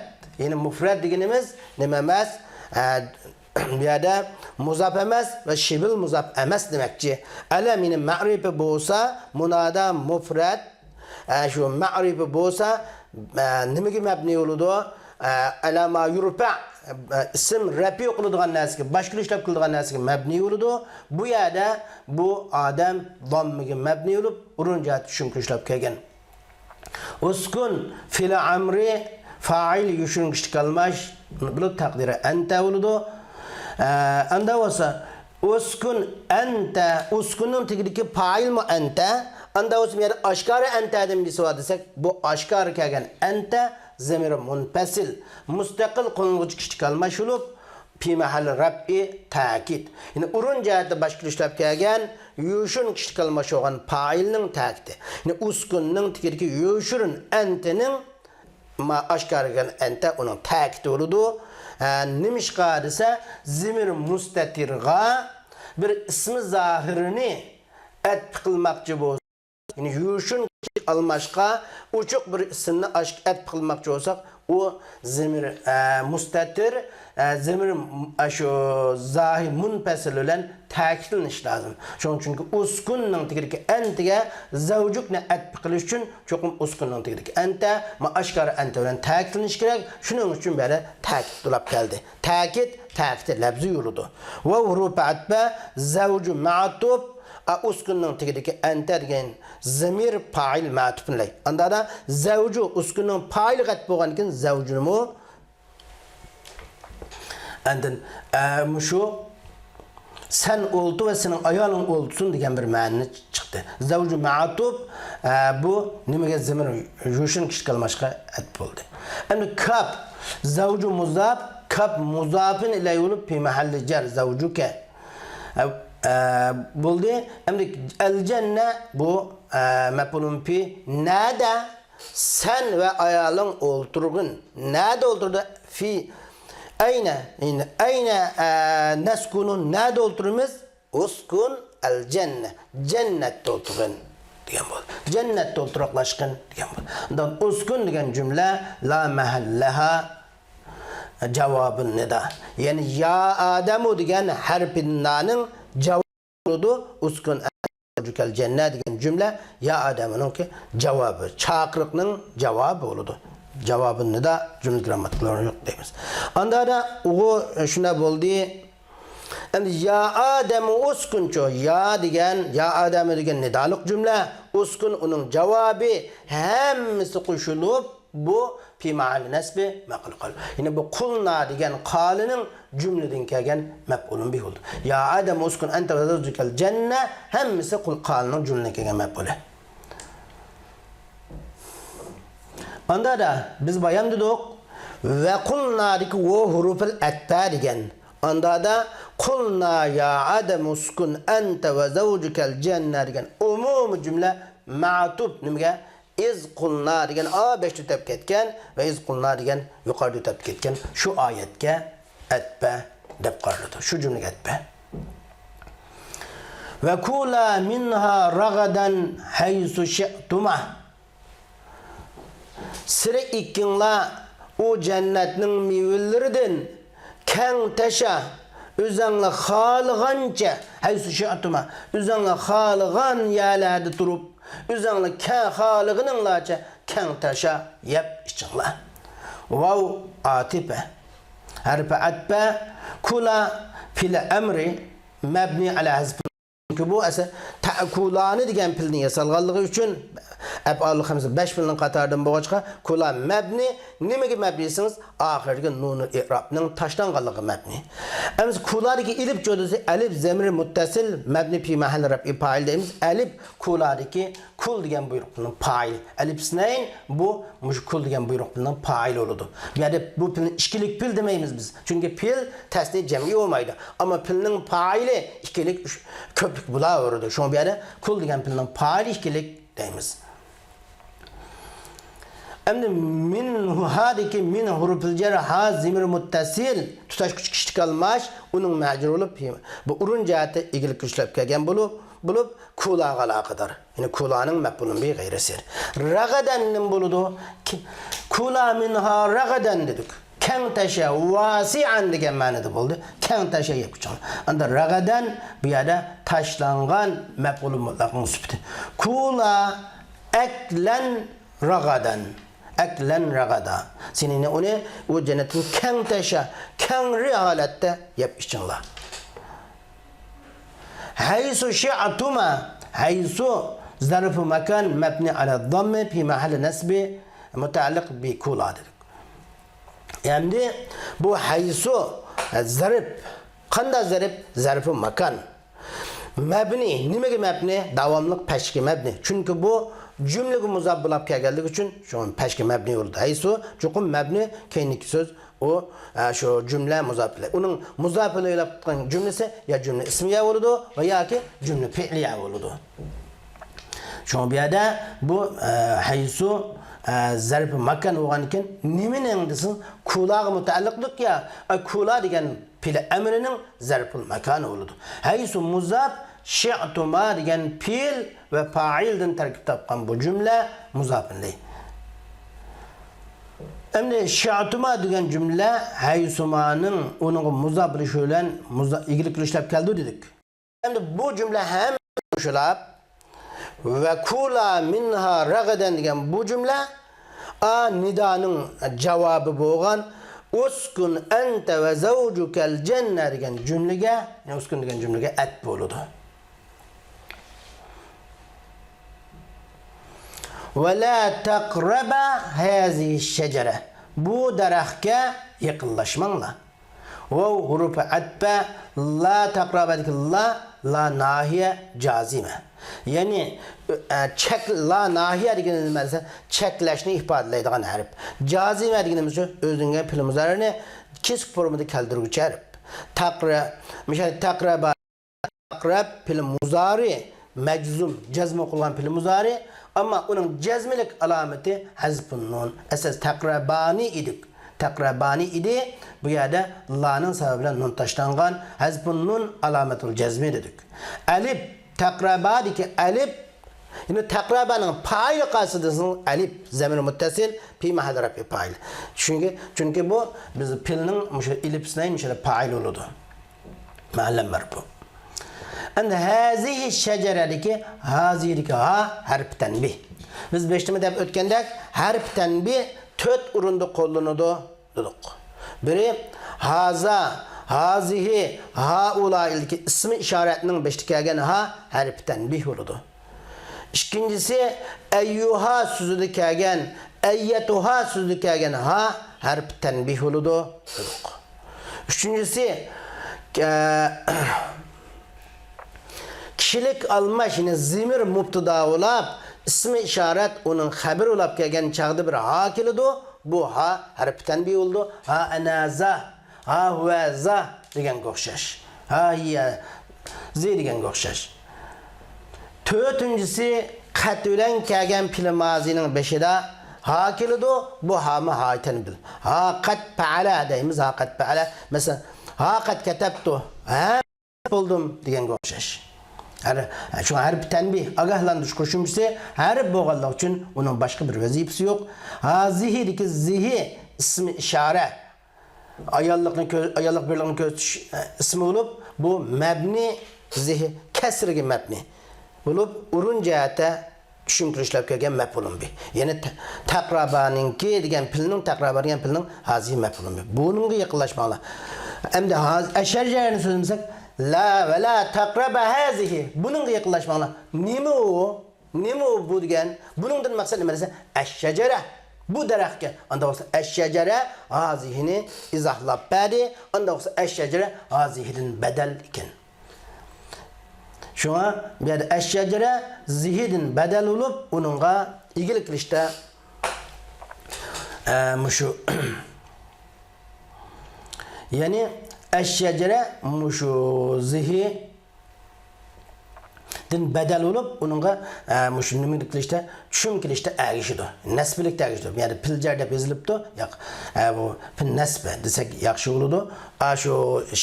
يەنى مۇفرەت دېگىنىمىز نېمە ئەمەس؟ ئە، بۇ يەردە مۇزاپ ئەمەس ۋە شىبىل مۇزاپ ئەمەس دېمەكچى. ئەلەم، يەنى مەرىپە بولسا، مۇنادا، مۇفرەت، ئە، شۇ مەرىپە بولسا، ئە، نېمىگە مەبنى بولىدۇ؟ ئە، ئەلە ما يۇرپە، ئە، ئىسىم رەپئى قىلىدىغان نەرسىگە، باشقىلار ئىشلەپ قىلىدىغان نەرسىگە مەبنى بولىدۇ. بۇ يەردە بۇ ئادەم داممىگە مەبنى بولۇپ، ئورۇن جەھەتتە چۈشۈرۈم كۈچلەپ كەلگەن. ئۇسكۇن، فېئىل ئەمرى، پائىل يوشۇرۇن كىشىلىك ئالماش، بولۇپ تەقدىرى ئەنتە بولىدۇ. ئە، ئاندا بولسا، ئۇسكۇن ئەنتە، ئۇسكۇننىڭ تېگىدىكى پائىلمۇ ئەنتە. ئاندا بولسا، بۇ يەردە ئاشكارا ئەنتە دېمە دېسە دېسەك، بۇ ئاشكارا كەلگەن ئەنتە زەمىرى مۇنپەسىل، مۇستەقىل قوللانغۇچى كىشىلىك ئالماش بولۇپ، پى مەھەللى رەپئى تەكىد. يەنى ئورۇن جەھەتتە باشقىلار ئىشلەپ كەلگەن يوشۇرۇن كىشىلىك ئالماش بولغان پائىلنىڭ تەكىدى. يەنى ئۇسكۇننىڭ تېگىدىكى يوشۇرۇن ئەنتىنىڭ ما ئاشكارا كەلگەن ئەنتە ئۇنىڭ تەكىتى بولىدۇ. ھە، نېمىشقا دېسە، زېمىر مۇستەتىرغا بىر ئىسمى زاھىرنى ئەتپى قىلماقچى بولسا، يەنى يوشۇرۇن ئالماشقا ئوچۇق بىر ئىسىمنى ئاش-، ئەتپى قىلماقچى بولساق، ئۇ زېمىر، ئە، مۇستەتىر، ئە، زېمىر م-، ئە، شۇ زاھىر مۇنپەسىل بىلەن تەكىتلىنىشى لازىم. شۇنىڭ، چۈنكى ئۇسكۇننىڭ تېگىدىكى ئەنتىگە زەۋجۈكنى ئەتپى قىلىش ئۈچۈن چوقۇم ئۇسكۇننىڭ تېگىدىكى ئەنتە، ما ئاشكارا ئەنتە بىلەن تەكىتلىنىشى كېرەك. شۇنىڭ ئۈچۈن بۇ يەردە تەكىت بولۇپ كەلدى. تەكىت، تەكىتى لەپزى يولىدۇ. ۋاۋ ھۇرۇپى ئەتپە، زەۋجۇ مەتۇپ، ئە، ئۇسكۇننىڭ تېگىدىكى ئەنتە دېگەن زېمىر پائىل مەتۇپنى لەي. ئاندا دا زەۋجۇ ئۇسكۇننىڭ پائىلىغا ئەتپ بولغاندىكىن زەۋجۇنىمۇ ئاندىن، ئە، مۇشۇ سەن ئولتۇر ۋە سېنىڭ ئايالىڭ ئولتۇرسۇن دېگەن بىر مەنىنى چىقتى. زەۋجۇ مەتۇپ، ئە، بۇ نېمىگە زېمىر يوشۇرۇن كىشىلىك ئالماشقا ئەتپ بولدى. ئەمدى كاپ، زەۋجۇ مۇزاپ، كاپ مۇزاپىن ئىلەي بولۇپ، پى مەھەللى جەر، زەۋجۇكە. ئە، ئە، بولدى. ئەمدى ئەلجەننە بۇ، ئە، مەپئۇلۇن پى، نەدە سەن ۋە ئايالىڭ ئولتۇرغىن. نەدە ئولتۇرىدۇ؟ فى ئەينە، يەنى ئەينە، ئە، نەسكۇنۇ، نەدە ئولتۇرىمىز؟ ئۇسكۇن ئەلجەننە، جەننەتتە ئولتۇرغىن دېگەن بولدى. جەننەتتە ئولتۇراقلاشقىن دېگەن بولدى. ئۇنداق ئۇسكۇن دېگەن جۈملە لا مەھەللەھا جاۋابۇن نىدا. يەنى يا ئادەمۇ دېگەن ھەرپى نىدانىڭ جاۋابى بولىدۇ. ئۇسكۇن ئەلجەننە دېگەن جۈملە يا ئادەمنىڭكى جاۋابى، چاقىرىقنىڭ جاۋابى بولىدۇ. جاۋابۇن نىدا جۈملە گىرامماتىكىلىرى يوق دەيمىز. ئاندا دا ئۇ شۇنداق بولدى. ئەمدى يا ئادەمۇ ئۇسكۇنچۇ، يا دېگەن، يا ئادەمۇ دېگەن نىدالىق جۈملە، ئۇسكۇن ئۇنىڭ جاۋابى، ھەممىسى قوشۇلۇپ، بۇ پى مەھەللى نەسبى مەپئۇل قال. يەنى بۇ قۇلنا دېگەن قالىنىڭ جۈملىدىن كەلگەن مەپئۇلۇن بىھ بولدى. يا ئادەمۇ ئۇسكۇن ئەنتە ۋە زەۋجۇكەل جەننە، ھەممىسى قۇل-، قالىنىڭ جۈملىدىن كەلگەن مەپئۇلى. ئاندا دا بىز بايام دېدۇق، ۋە قۇلنادىكى ۋو ھۇرۇپىل ئەتپە دېگەن. ئاندا دا قۇلنا يا ئادەم ئۇسكۇن ئەنتە ۋە زەۋجۇكەل جەننە دېگەن ئومۇمىي جۈملە مەتۇپ نېمىگە؟ ئىز قۇلنا دېگەن ئا بەشتە ئۆتەپ كەتكەن ۋە ئىز قۇلنا دېگەن يۇقىرىدا ئۆتەپ كەتكەن شۇ ئايەتكە ئەتپە دەپ قارىلىدۇ. شۇ جۈملىگە ئەتپە. ۋە كۇلا مىنھا رەغەدەن ھەيسۇ شىئتۇما. سىلەر ئىككىڭلار ئۇ جەننەتنىڭ مېۋىلىرىدىن كەڭ تاشا، ئۆزەڭلار خالىغانچە، ھەيسۇ شىئتۇما، ئۆزەڭلار خالىغان يەرلەردە تۇرۇپ، ئۆزەڭلار كە-، خالىغىنىڭلارچە كەڭ تاشا يەپ ئىچىڭلار. ۋاۋ ئاتىپە. ھەرپى ئەتپە. كۇلا پېئىل ئەمرى مەبنى ئەلە ھەزپى. چۈنكى بۇ ئەسەر تەكۇلانى دېگەن پېئىلدىن ياسالغانلىقى ئۈچۈن، ئەپئالۇل خەمسە بەش پېئىلنىڭ قاتارىدىن بولغاچقا، كۇلا مەبنى. نېمىگە مەبنى دېسىڭىز، ئاخىرىدىكى نۇنۇل ئېرابنىڭ تاشلانغانلىقىغا مەبنى. ئەمىسە كۇلادىكى ئېلىپ جۇدىسى ئەلىپ زەمىر مۇتتەسىل مەبنى پى مەھەللى رەپئى پائىل دەيمىز. ئەلىپ كۇلادىكى كۇل دېگەن بۇيرۇق پېئىلنىڭ پائىلى. ئەلىپ ئىسنەين بۇ مۇشۇ كۇل دېگەن بۇيرۇق پېئىلنىڭ پائىلى بولىدۇ. بۇ يەردە بۇ پېئىلنى ئىككىلىك پېئىل دېمەيمىز بىز. چۈنكى پېئىل تەسنىيە جەمئىي بولمايدۇ. ئەمما پېئىلنىڭ پائىلى ئىككىلىك، ئۈچ، كۆپلۈك بولاۋېرىدۇ. شۇڭا بۇ يەردە كۇل دېگەن پېئىلنىڭ پائىلى ئىككىلىك دەيمىز. ئەمدى مىنھۇ، ھادىكى مىن ھۇرۇپىل جەر، ھا زېمىر مۇتتەسىل، تۇتاشقۇچ كىشىلىك ئالماش، ئۇنىڭ مەجرۇرى بولۇپ، بۇ ئورۇن جەھەتتە ئىگىلىك كۈچلەپ كەلگەن بولۇپ، بولۇپ، كۇلاغا ئالاقىدار. يەنى كۇلانىڭ مەپئۇلى بىغەيرىسى. رەغەدەن نېمە بولىدۇ؟ كى-، كۇلا مىنھا رەغەدەن دېدۇق. كەڭ تەشە، ۋاسىئەن دېگەن مەنىدە بولدى. كەڭ تەشە يەپ ئىچىڭلار. ئەمدى رەغەدەن بۇ يەردە تاشلانغان مەپئۇلى مۇتلەقنىڭ سۈپىتى. كۇلا ئەكلەن رەغەدەن. ئەكلەن رەغەدا. سېنى ئۇنى ئۇ جەننەتتىن كەڭ تەشە، كەڭرى ھالەتتە يەپ ئىچىڭلار. ھەيسۇ شىئتۇما. ھەيسۇ زەرفۇ ماكان مەبنى ئەلە زاممى پى مەھەللى نەسبى مۇتەئەللىق بى كۇلا دېدۇق. ئەمدى بۇ ھەيسۇ زەرپ. قانداق زەرپ؟ زەرفۇ ماكان. مەبنى. نېمىگە مەبنى؟ داۋاملىق پەشكە مەبنى. چۈنكى بۇ جۈملىگە مۇزاپ بولاپ كەلگەنلىكى ئۈچۈن شۇ پەشكە مەبنى بولىدۇ. ھەيسۇ چوقۇم مەبنى، كەينىدىكى سۆز ئۇ، ئە، شۇ جۈملە مۇزاپ ئىلەي. ئۇنىڭ مۇزاپ ئىلەي بولۇپ تۇرغان جۈملىسى يا جۈملە ئىسمىيە بولىدۇ ۋە ياكى جۈملە پېئلىيە بولىدۇ. شۇڭا بۇ يەردە بۇ، ئە، ھەيسۇ، ئە، زەرپى ماكان بولغاندىكىن نېمىنىڭ دېسىڭىز، كۇلاغا مۇتەئەللىقلىق يا، ئە، كۇلا دېگەن پېئلى ئەمرىنىڭ زەرپۇل ماكانى بولىدۇ. ھەيسۇ مۇزاپ، شىئتۇما دېگەن پېئىل ۋە پائىلدىن تەركىب تاپقان بۇ جۈملە مۇزاپىن ئىلەي. ئەمدى شىئتۇما دېگەن جۈملە ھەيسۇمانىڭ ئۇنىڭغا مۇزاپ بولۇشى بىلەن مۇزا-، ئىگىلىك كۈچلەپ كەلدى دېدۇق. ئەمدى بۇ جۈملە ھەم مۇشۇلاپ ۋە كۇلا مىنھا رەغەدەن دېگەن بۇ جۈملە ئا نىدانىڭ جاۋابى بولغان ئۇسكۇن ئەنتە ۋە زەۋجۇكەل جەننە دېگەن جۈملىگە، يەنى ئۇسكۇن دېگەن جۈملىگە ئەتپ بولىدۇ. ۋە لا تەقرەبا ھەزىھى شەجەرە. بۇ دەرەخكە يېقىنلاشماڭلار. ۋاۋ ھۇرۇپى ئەتپە، لا تەقرەبادىكى لا، لا ناھىيە جازىمە. يەنى، ئە، چەك، لا ناھىيە دېگىنى نېمە دېسە، چەكلەشنى ئىپادىلەيدىغان ھەرپ. جازىمە دېگىنىمىز شۇ، ئۆزىنىڭ پېئىل مۇزارىنى كېسىك فورمىدا كەلتۈرگۈچى ھەرپ. تەقرە-، مىسال، تەقرەبا. ئەقرەب پېئىل مۇزارى مەجزۇم، جەزم قىلغان پېئىل مۇزارى، ئەمما ئۇنىڭ جەزملىك ئالامىتى ھەزفۇن نۇن. ئەساس تەقرەبانى ئىدۇق. تەقرەبانى ئىدى. بۇ يەردە لانىڭ سەۋەبى بىلەن نۇن تاشلانغان. ھەزفۇن نۇن ئالامەتۇل جەزمى دېدۇق. ئەلىپ، تەقرەبادىكى ئەلىپ، يەنى تەقرەبانىڭ پائىلى قايسى دېسىڭىز، ئەلىپ، زەمىر مۇتتەسىل، پى مەھەل رەپئى پائىل. چۈنكى، چۈنكى بۇ بىز پېئىلنىڭ مۇشۇ ئېلىپ ئىسنەين مۇشۇ پائىل بولىدۇ. مەلۇم بار بۇ. ئەمدى ھازىھى شەجەرەدىكى ھازىھىدىكى ھا ھەرپى تەنبىھ. بىز بېشىدا دەپ ئۆتكەندەك، ھەرپى تەنبىھ تۆت ئورۇندا قوللىنىدۇ دېدۇق. بىرى، ھازا، ھازىھى، ھائۇلائىدىكى ئىسمى ئىشارەتنىڭ بېشىدا كەلگەن ھا ھەرپى تەنبىھ بولىدۇ. ئىككىنچىسى، ئەييۇھا سۆزىدە كەلگەن، ئەييەتۇھا سۆزىدە كەلگەن ھا ھەرپى تەنبىھ بولىدۇ دېدۇق. ئۈچىنچىسى، ئە، كىشىلىك ئالماش، يەنى زېمىر مۇپتىدا بولاپ، ئىسمى ئىشارەت ئۇنىڭ خەۋىرى بولاپ كەلگەن چاغدا بىر ھا كېلىدۇ. بۇ ھا ھەرپى تەنبىھ بولىدۇ. ھا ئەنازا، ھا ھۇۋەزا دېگەنگە ئوخشاش. ھا ھىيە زى دېگەنگە ئوخشاش. تۆتىنچىسى، قەت بىلەن كەلگەن پېئىل مازىنىڭ بېشىدا ھا كېلىدۇ. بۇ ھامۇ ھايتەن بىل. ھا قەت پەئەلە دەيمىز، ھا قەت پەئەلە. مەسىلەن، ھا قەت كەتەپتۇ. ھە بولدۇم دېگەنگە ئوخشاش. ھەر، شۇڭا ھەرپى تەنبىھ، ئاگاھلاندۇرۇش قوشۇمچىسى ھەرپ بولغانلىقى ئۈچۈن ئۇنىڭ باشقا بىر ۋەزىپىسى يوق. ھازىھىدىكى زىھى ئىسمى ئىشارە. ئاياللىقنى كۆ-، ئاياللىق بىرلىكنى كۆرسىتىش، ئە، ئىسمى بولۇپ، بۇ مەبنى زىھى كەسرىگە مەبنى بولۇپ، ئورۇن جەھەتتە چۈشۈم كىرىشلەپ كەلگەن مەپئۇلۇن بىھ. يەنى تە-، تەقرابانىڭكى دېگەن پېئىلنىڭ، تەقرابا دېگەن پېئىلنىڭ ھازىھى مەپئۇلۇن بىھ. بۇنىڭغا يېقىنلاشماڭلار. ئەمدى ھاز-، ئەشەجەرىنى سۆزلىمىسەك، لا ۋە لا تەقرابا ھازىھى. بۇنىڭغا يېقىنلاشماڭلار. نېمە ئۇ؟ نېمە ئۇ بۇ دېگەن؟ بۇنىڭدىن مەقسەت نېمە دېسە، ئەششەجەرە. بۇ دەرەخكە. ئانداق بولسا ئەششەجەرە ھازىھىنى ئىزاھلاپ بەردى. ئانداق بولسا ئەششەجەرە ھازىھىدىن بەدەل ئىكەن. شۇڭا بۇ يەردە ئەششەجەرە زىھىدىن بەدەل بولۇپ، ئۇنىڭغا ئىگىلىك قىلىشتا، ئە، مۇشۇ، يەنى ئەششەجەرە مۇشۇ زىھىدىن بەدەل بولۇپ، ئۇنىڭغا، ئە، مۇشۇ نېمە قىلىشتا، چۈشۈم كېلىشتە ئەگىشىدۇ. نەسبىلىكتە ئەگىشىدۇ. بۇ يەردە پىلجەر دەپ يېزىلىپتۇ. ياق، ئە، بۇ پىل نەسبە دېسەك ياخشى بولىدۇ. ئاشۇ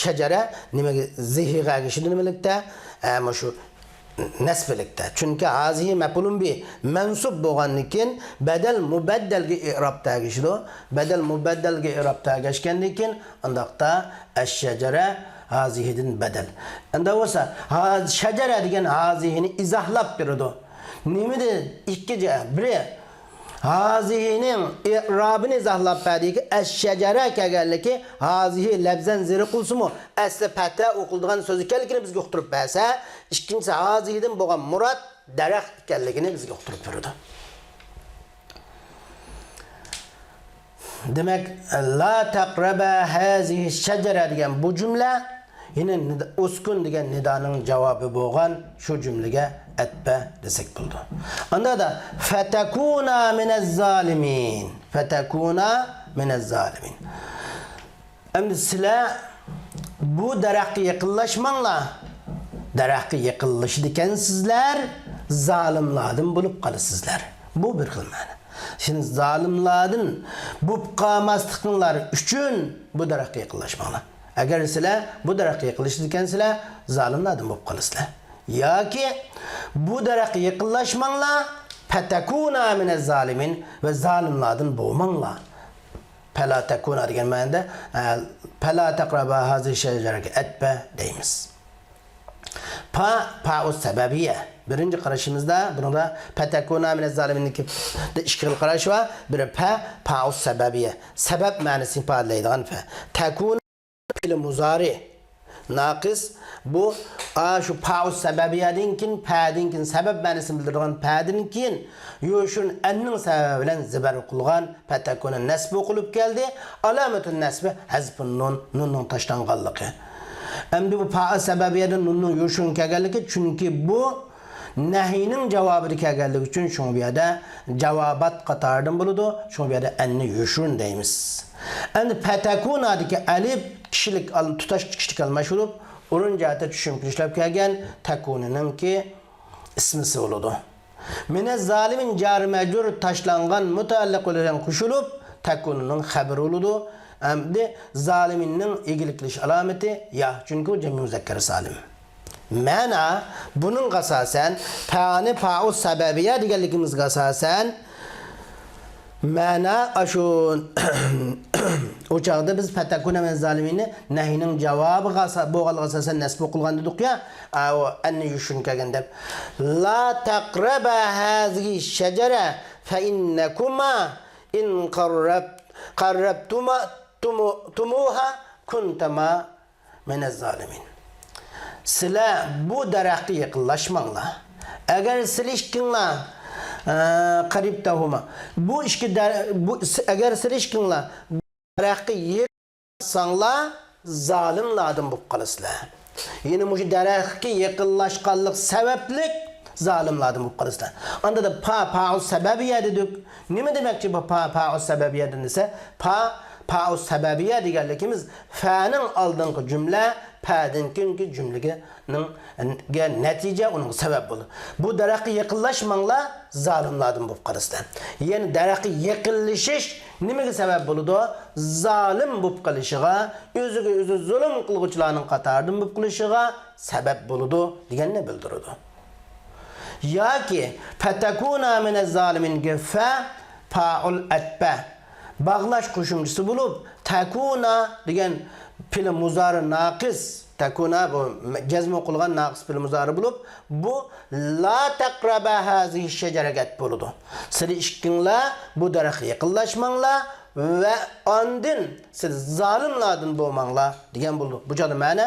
شەجەرە نېمىگە، زىھىغا ئەگىشىدۇ نېمىلىكتە؟ ئە، مۇشۇ نەسبىلىكتە. چۈنكى ھازىھى مەپئۇلۇن بىھ مەنسۇب بولغاندىن كېيىن بەدەل مۇبەددەلگە ئىئرابتا ئەگىشىدۇ. بەدەل مۇبەددەلگە ئىئرابتا ئەگەشكەندىن كېيىن ئانداقتا ئەششەجەرە ھازىھىدىن بەدەل. ئەندى بولسا، ھا-، شەجەرە دېگەن ھازىھىنى ئىزاھلاپ بېرىدۇ. نېمىدە ئىككى جە-، بىرى ھازىھىنىڭ ئىئرابىنى ئىزاھلاپ بەردىكى، ئەششەجەرە كەلگەنلىكى، ھازىھى لەپزەن زېرى قىلسىمۇ، ئەسلى پەتە ئوقۇلىدىغان سۆز ئىكەنلىكىنى بىزگە ئۇقتۇرۇپ بەرسە، ئىككىنچىسى ھازىھىدىن بولغان مۇراد دەرەخ ئىكەنلىكىنى بىزگە ئۇقتۇرۇپ بېرىدۇ. دېمەك، لا تەقرەبا ھازىھى شەجەرە دېگەن بۇ جۈملە يەنە نىدا-، ئۇسكۇن دېگەن نىدانىڭ جاۋابى بولغان شۇ جۈملىگە ئەتپە دېسەك بولىدۇ. ئاندادا، فەتەكۇنا مىنەز زالىمىن. فەتەكۇنا مىنەز زالىمىن. ئەمدى سىلەر بۇ دەرەخكە يېقىنلاشماڭلار. دەرەخكە يېقىنلىشىدىكەنسىزلەر، زالىملاردىن بولۇپ قالىسىزلەر. بۇ بىر خىل مەنە. سىلەر زالىملاردىن بولۇپ قالماسلىقىڭلار ئۈچۈن بۇ دەرەخكە يېقىنلاشماڭلار. ئەگەر سىلەر بۇ دەرەخكە يېقىنلىشىدىكەنسىلەر، زالىملاردىن بولۇپ قالىسىلەر. ياكى بۇ دەرەخكە يېقىنلاشماڭلار، فەتەكۇنا مىنەز زالىمىن، ۋە زالىملاردىن بولماڭلار. پەلا تەكۇنا دېگەن مەنىدە، ئە، پەلا تەقرەبا ھازىھى شەجەرەگە ئەتپە دەيمىز. پا، پائۇ سەبەبىيە. بىرىنچى قارىشىمىزدا، بۇنىڭدا پەتەكۇنا مىنەز زالىمىننىڭكى ئىككى خىل قاراش بار. بىرى پە، پائۇ سەبەبىيە. سەۋەب مەنىسىنى ئىپادىلەيدىغان پە. تەكۇنا پېئىل مۇزارى ناقىس. بۇ، ئا، شۇ پائۇ سەبەبىيەدىن كېيىن، پەدىن كېيىن سەۋەب مەنىسىنى بىلدۈرىدىغان پەدىن كېيىن يوشۇرۇن ئەننىڭ سەۋەبى بىلەن زىبەر قىلغان پەتەكۇنا نەسبى قىلىپ كەلدى. ئالامەتۇن نەسبى ھەزفۇن نۇن، نۇننىڭ تاشلانغانلىقى. ئەمدى بۇ پائۇ سەبەبىيەدىن نۇننىڭ يوشۇرۇن كەلگەنلىكى، چۈنكى بۇ نەھىينىڭ جاۋابىدا كەلگەنلىكى ئۈچۈن شۇڭا بۇ يەردە جاۋابات قاتارىدىن بولىدۇ. شۇڭا بۇ يەردە ئەننى يوشۇرۇن دەيمىز. ئەمدى پەتەكۇنادىكى ئەلىپ كىشىلىك ئال-، تۇتاش كىشىلىك ئالماش بولۇپ، ئورۇن جەھەتتە چۈشۈرۈپ ئىشلەپ كەلگەن تەكۇنىنىڭكى ئىسمىسى بولىدۇ. مىنەز زالىمىن جار مەجرۇر تاشلانغان مۇتەئەللىق بىلەن قوشۇلۇپ، تەكۇنىنىڭ خەبىرى بولىدۇ. ئەمدى زالىمىننىڭ ئىگىلىك قىلىش ئالامىتى يا، چۈنكى ئۇ جەمئىي مۇزەككەر سالىم. مەنا، بۇنىڭغا ئاساسەن، پەنى پائۇ سەبەبىيە دېگەنلىكىمىزگە ئاساسەن، مەنا ئاشۇ، ئۇ چاغدا بىز پەتەكۇنە مىنەز زالىمىننى نەھىنىڭ جاۋابىغا ئاسا-، بولغانلىقىغا ئاساسەن نەسب قىلغان دېدۇقيا، ئا، ئۇ ئەننى يوشۇرۇن كەلگەن دەپ. لا تەقرەبا ھازىھى شەجەرە فەئىننەكۇما ئىن قەررەب-، قەررەبتۇما، تۇمۇ-، تۇمۇھا كۇنتەما مىنەز زالىمىن. سىلەر بۇ دەرەخكە يېقىنلاشماڭلار. ئەگەر سىلەر ئىككىڭلار، ئە، قەرىبتەھۇما. بۇ ئىككى دەر-، بۇ س-، ئەگەر سىلەر ئىككىڭلار دەرەخكە يېقىنلاشساڭلار، زالىملاردىن بولۇپ قالىسىلەر. يەنى مۇشۇ دەرەخكە يېقىنلاشقانلىق سەۋەبلىك زالىملاردىن بولۇپ قالىسىلەر. ئاندا دا پا، پائۇ سەبەبىيە دېدۇق. نېمە دېمەكچى بۇ پا، پائۇ سەبەبىيەدىن دېسە، پا، پائۇ سەبەبىيە دېگەنلىكىمىز فەنىڭ ئالدىنقى جۈملە، پەدىن كېيىنكى جۈملىگە نىڭ، گە نەتىجە، ئۇنىڭغا سەۋەب بولىدۇ. بۇ دەرەخكە يېقىنلاشماڭلار، زالىملاردىن بولۇپ قالىسىلەر. يەنى دەرەخكە يېقىنلىشىش نېمىگە سەۋەب بولىدۇ؟ زالىم بولۇپ قېلىشىغا، ئۆزىگە ئۆزى زۇلۇم قىلغۇچىلارنىڭ قاتارىدىن بولۇپ قېلىشىغا سەۋەب بولىدۇ دېگەننى بىلدۈرىدۇ. ياكى فەتەكۇنا مىنەز زالىمىنگە فە، پائۇل ئەتپە، باغلاش قوشۇمچىسى بولۇپ، تەكۇنا دېگەن پېئىل مۇزارى ناقىس، تەكۇنا بۇ جەزم قىلغان ناقىس پېئىل مۇزارى بولۇپ، بۇ لا تەقرەبا ھازىھى شەجەرەگە ئەتپ بولىدۇ. سىلەر ئىككىڭلار بۇ دەرەخكە يېقىنلاشماڭلار، ۋە ئاندىن سىز زالىملاردىن بولماڭلار دېگەن بولدى. بۇ چاغدا مەنە،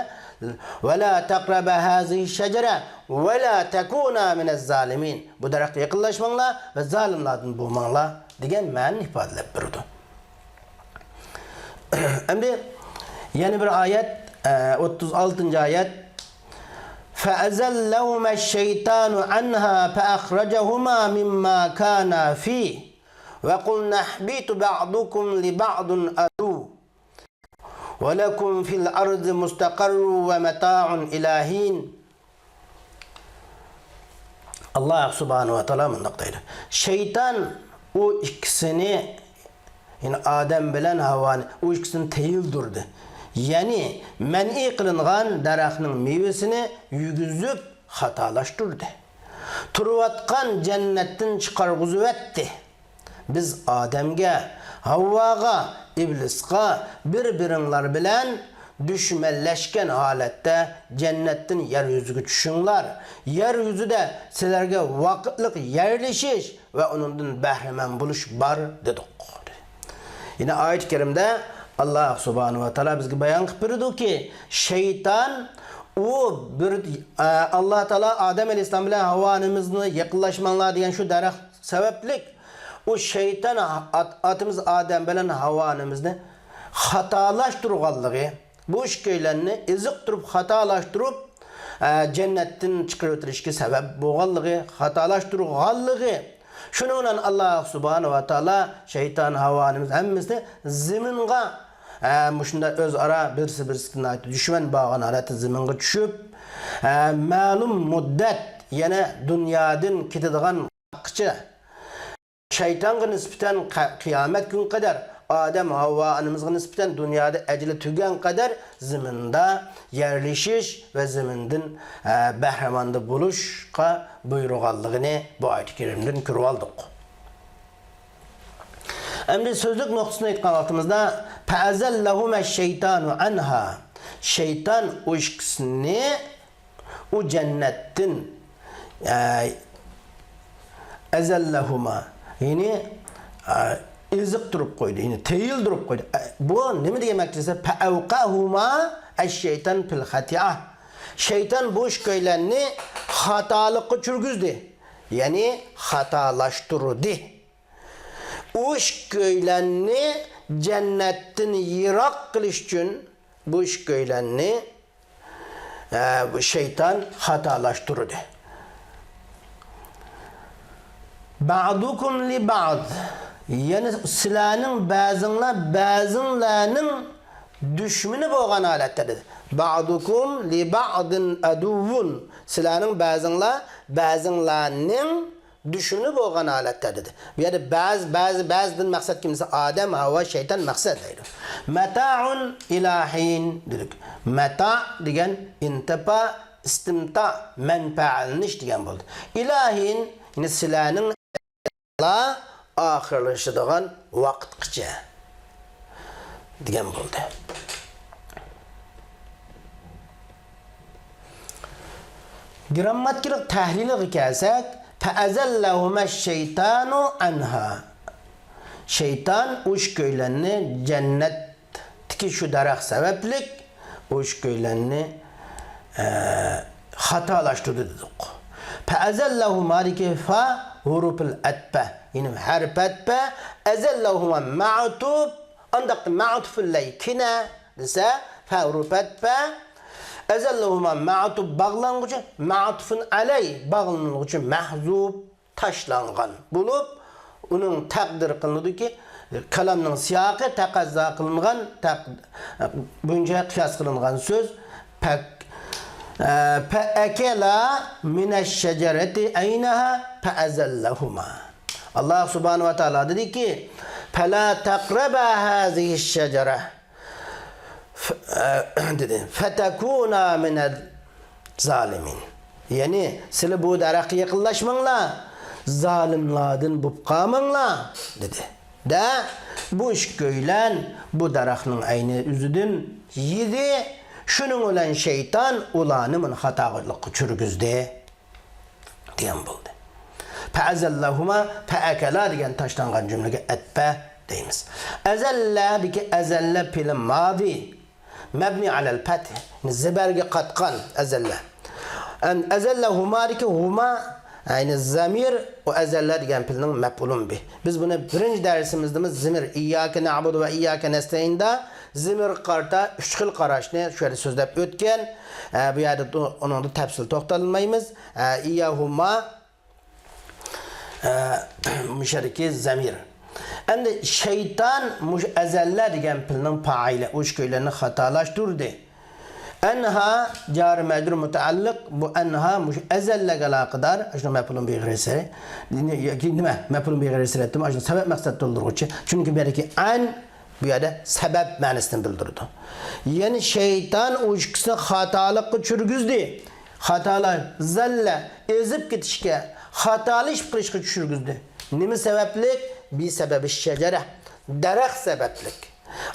ۋەلا تەقرەبا ھازىھى شەجەرە ۋەلا تەكۇنا مىنەز زالىمىن. بۇ دەرەخكە يېقىنلاشماڭلار ۋە زالىملاردىن بولماڭلار دېگەن مەنىنى ئىپادىلەپ بېرىدۇ. ئەمدى يەنە بىر ئايەت، ئە، ئوتتۇز ئالتىنچى ئايەت. فأزلهما الشيطان عنها فأخرجهما مما كانا فيه وقلنا اهبطوا بعضكم لبعض عدو ولكم في الأرض مستقر ومتاع إلى حين. ئاللاھ سۇبھانەھۇ ۋە تائالا مۇنداق دەيدۇ. شەيتان ئۇ ئىككىسىنى، يەنى ئادەم بىلەن ھاۋانى، ئۇ ئىككىسىنى تىيىلدۈردى. يەنى مەنئى قىلىنغان دەرەخنىڭ مېۋىسىنى يېگۈزۈپ خاتالاشتۇردى. تۇرۇۋاتقان جەننەتتىن چىقارغۇزۇۋەتتى. بىز ئادەمگە، ھاۋۋاغا، ئىبلىسقا بىر-بىرىڭلار بىلەن دۈشمەنلەشكەن ھالەتتە جەننەتتىن يەر يۈزىگە چۈشۈڭلار. يەر يۈزىدە سىلەرگە ۋاقىتلىق يەرلىشىش ۋە ئۇنىڭدىن بەھرىمەن بولۇش بار، دېدۇق. يەنە ئايەت كەرىمدە ئاللاھ سۇبھانەھۇ ۋە تائالا بىزگە بايان قىلىپ بېرىدۇكى، شەيتان ئۇ بىر، ئە، ئاللاھ تائالا ئادەم ئەلەيھىسسالام بىلەن ھاۋا ئانىمىزنى يېقىنلاشماڭلار دېگەن شۇ دەرەخ سەۋەبلىك ئۇ شەيتان ئات-، ئاتىمىز ئادەم بىلەن ھاۋا ئانىمىزنى خاتالاشتۇرغانلىقى، بۇ ئىككىيلەننى ئېزىقتۇرۇپ، خاتالاشتۇرۇپ، ئە، جەننەتتىن چىقىرىۋېتىلىشكە سەۋەب بولغانلىقى، خاتالاشتۇرغانلىقى. شۇنىڭ بىلەن ئاللاھ سۇبھانەھۇ ۋە تائالا شەيتان، ھاۋا ئانىمىز ھەممىسىنى زېمىنغا، ئە، مۇشۇنداق ئۆزئارا بىرسى-بىرسىگە دۈشمەن بولغان ھالەتتە زېمىنغا چۈشۈپ، ئە، مەلۇم مۇددەت، يەنى دۇنيادىن كېتىدىغان ۋاقىتقىچە شەيتانغا نىسبەتەن قە-، قىيامەت كۈنگە قەدەر، ئادەم، ھاۋا ئانىمىزغا نىسبەتەن دۇنيادا ئەجىلى تۈگىگەن قەدەر زېمىندا يەرلىشىش ۋە زېمىندىن، ئە، بەھرىمەندە بولۇشقا بۇيرۇغانلىقىنى بۇ ئايەت كەرىمدىن كۆرۈۋالدۇق. ئەمدى سۆزلۈك نۇقتىسىنى ئېيتقان ۋاقتىمىزدا، فأزلهما الشيطان عنها. شەيتان ئۇ ئىككىسىنى ئۇ جەننەتتىن، ئە، ئەزەللەھۇما، يەنى، ئە، ئېزىقتۇرۇپ قويدى، يەنى تىيىلدۈرۈپ قويدى. ئە، بۇ نېمە دېگەن گەپ دېسە، فەئەۋقەھۇما ئەششەيتان فىل خەتىئە. شەيتان بۇ ئىككىيلەننى خاتالىققا چۈشۈرگۈزدى. يەنى خاتالاشتۇردى. ئۇ ئىككىيلەننى جەننەتتىن يىراق قىلىش ئۈچۈن بۇ ئىككىيلەننى، ئە، بۇ شەيتان خاتالاشتۇردى. بەئدۇكۇم لىبەئد. يەنى سىلەرنىڭ بەزىڭلار بەزىڭلارنىڭ دۈشمىنى بولغان ھالەتتە دېدى. بەئدۇكۇم لىبەئدىن ئەدۇۋۋۇن. سىلەرنىڭ بەزىڭلار بەزىڭلارنىڭ دۈشمىنى بولغان ھالەتتە دېدى. بۇ يەردە بەزى، بەزى، بەزىدىن مەقسەت كىم دېسە، ئادەم، ھاۋا، شەيتان مەقسەت دەيدۇ. مەتائۇن ئىلا ھىن دېدۇق. مەتا دېگەن ئىنتىپا، ئىستىمتا، مەنپەئەلىنىش دېگەن بولدى. ئىلا ھىن، يەنى سىلەرنىڭ ئاخىرلىشىدىغان ۋاقىتقىچە دېگەن بولدى. گىرامماتىكىلىق تەھلىلىگە كەلسەك، فەئەزەللەھۇمە شەيتانۇ ئەنھا. شەيتان ئۇ ئىككىيلەننى جەننەتتىكى شۇ دەرەخ سەۋەبلىك ئۇ ئىككىيلەننى، ئە، خاتالاشتۇردى دېدۇق. فەئەزەللەھۇمادىكى فا ھۇرۇپىل ئەتپە، يەنى ھەرپ ئەتپە، ئەزەللەھۇما مەئتۇپ، ئانداقتا مەئتۇفۇللەي كىنە دېسە، فەئۇرۇپەت فە، ئەزەللىھۇما مەئتۇپ باغلانغۇچى، مەئتۇفۇن ئەلەي باغلىنىلغۇچى مەھزۇپ تاشلانغان بولۇپ، ئۇنىڭ تەقدىر قىلىنىدۇكى، كالامنىڭ سىياقى تەقەززا قىلىنغان، تەق-، بويىچە قىياس قىلىنغان سۆز، پەك-، ئە، فەئەكەلا مىنەششەجەرەتى ئەينەھا فەئەزەللەھۇما. ئاللاھ سۇبھانەھۇ ۋە تائالا دېدىكى، فەلا تەقرەبا ھازىھىششەجەرە. ف-، ئە، دېدى، فەتەكۇنا مىنەز زالىمىن. يەنى، سىلى بۇ دەرەخكە يېقىنلاشماڭلار، زالىملاردىن بولۇپ قالماڭلار، دېدى. دە، بۇ ئىككىيلەن بۇ دەرەخنىڭ ئەينى ئۆزىدىن يېدى، شۇنىڭ بىلەن شەيتان ئۇلارنى مانا خاتالىققا چۈشۈرگۈزدى. دېگەن بولدى. فەئەزەللەھۇما فەئەكەلا دېگەن تاشلانغان جۈملىگە ئەتپە دەيمىز. ئەزەللەدىكى ئەزەللە پېئىلى مادى. مەبنى ئەلەل پەتھ. زەبەرگە قاتقان ئەزەللە. ئەن-، ئەزەللە ھۇمادىكى ھۇما، يەنى زەمىر، ئۇ ئەزەللە دېگەن پېئىلنىڭ مەپئۇلۇن بىھ. بىز بۇنى بىرىنچى دەرسىمىزدىمۇ زىمىر، ئىيياكە نەئبۇدۇ ۋە ئىيياكە نەستەئىندا زىمىرغا قارىتا ئۈچ خىل قاراشنى شۇ يەردە سۆزلەپ ئۆتكەن. ئە، بۇ يەردە ئۇ-، ئۇنىڭدا تەپسىل توختالمايمىز. ئە، ئىييا ھۇما، ئە، مۇشۇ يەردىكى زەمىر. ئەمدى شەيتان مۇشۇ ئەزەللە دېگەن پېئىلنىڭ پائىلى، ئۇ ئىككىيلەننى خاتالاشتۇردى. ئەنھا جارى مەجرۇر مۇتەئەللىق، بۇ ئەنھا مۇشۇ ئەزەللەگە ئالاقىدار، شۇ مەپئۇلۇن بىغەيرىسى، ياكى نېمە؟ مەپئۇلۇن بىغەيرىسى دېدىم، شۇ سەۋەب مەقسەت تولدۇرغۇچى. چۈنكى بۇ يەردىكى ئەن بۇ يەردە سەۋەب مەنىسىنى بىلدۈرىدۇ. يەنى شەيتان ئۇ ئىككىسىنى خاتالىققا چۈشۈرگۈزدى. خاتالا، زەللە، ئېزىپ كېتىشكە، خاتالىشىپ قېلىشقا چۈشۈرگۈزدى. نېمە سەۋەبلىك؟ بى سەبەبى شەجەرە. دەرەخ سەۋەبلىك.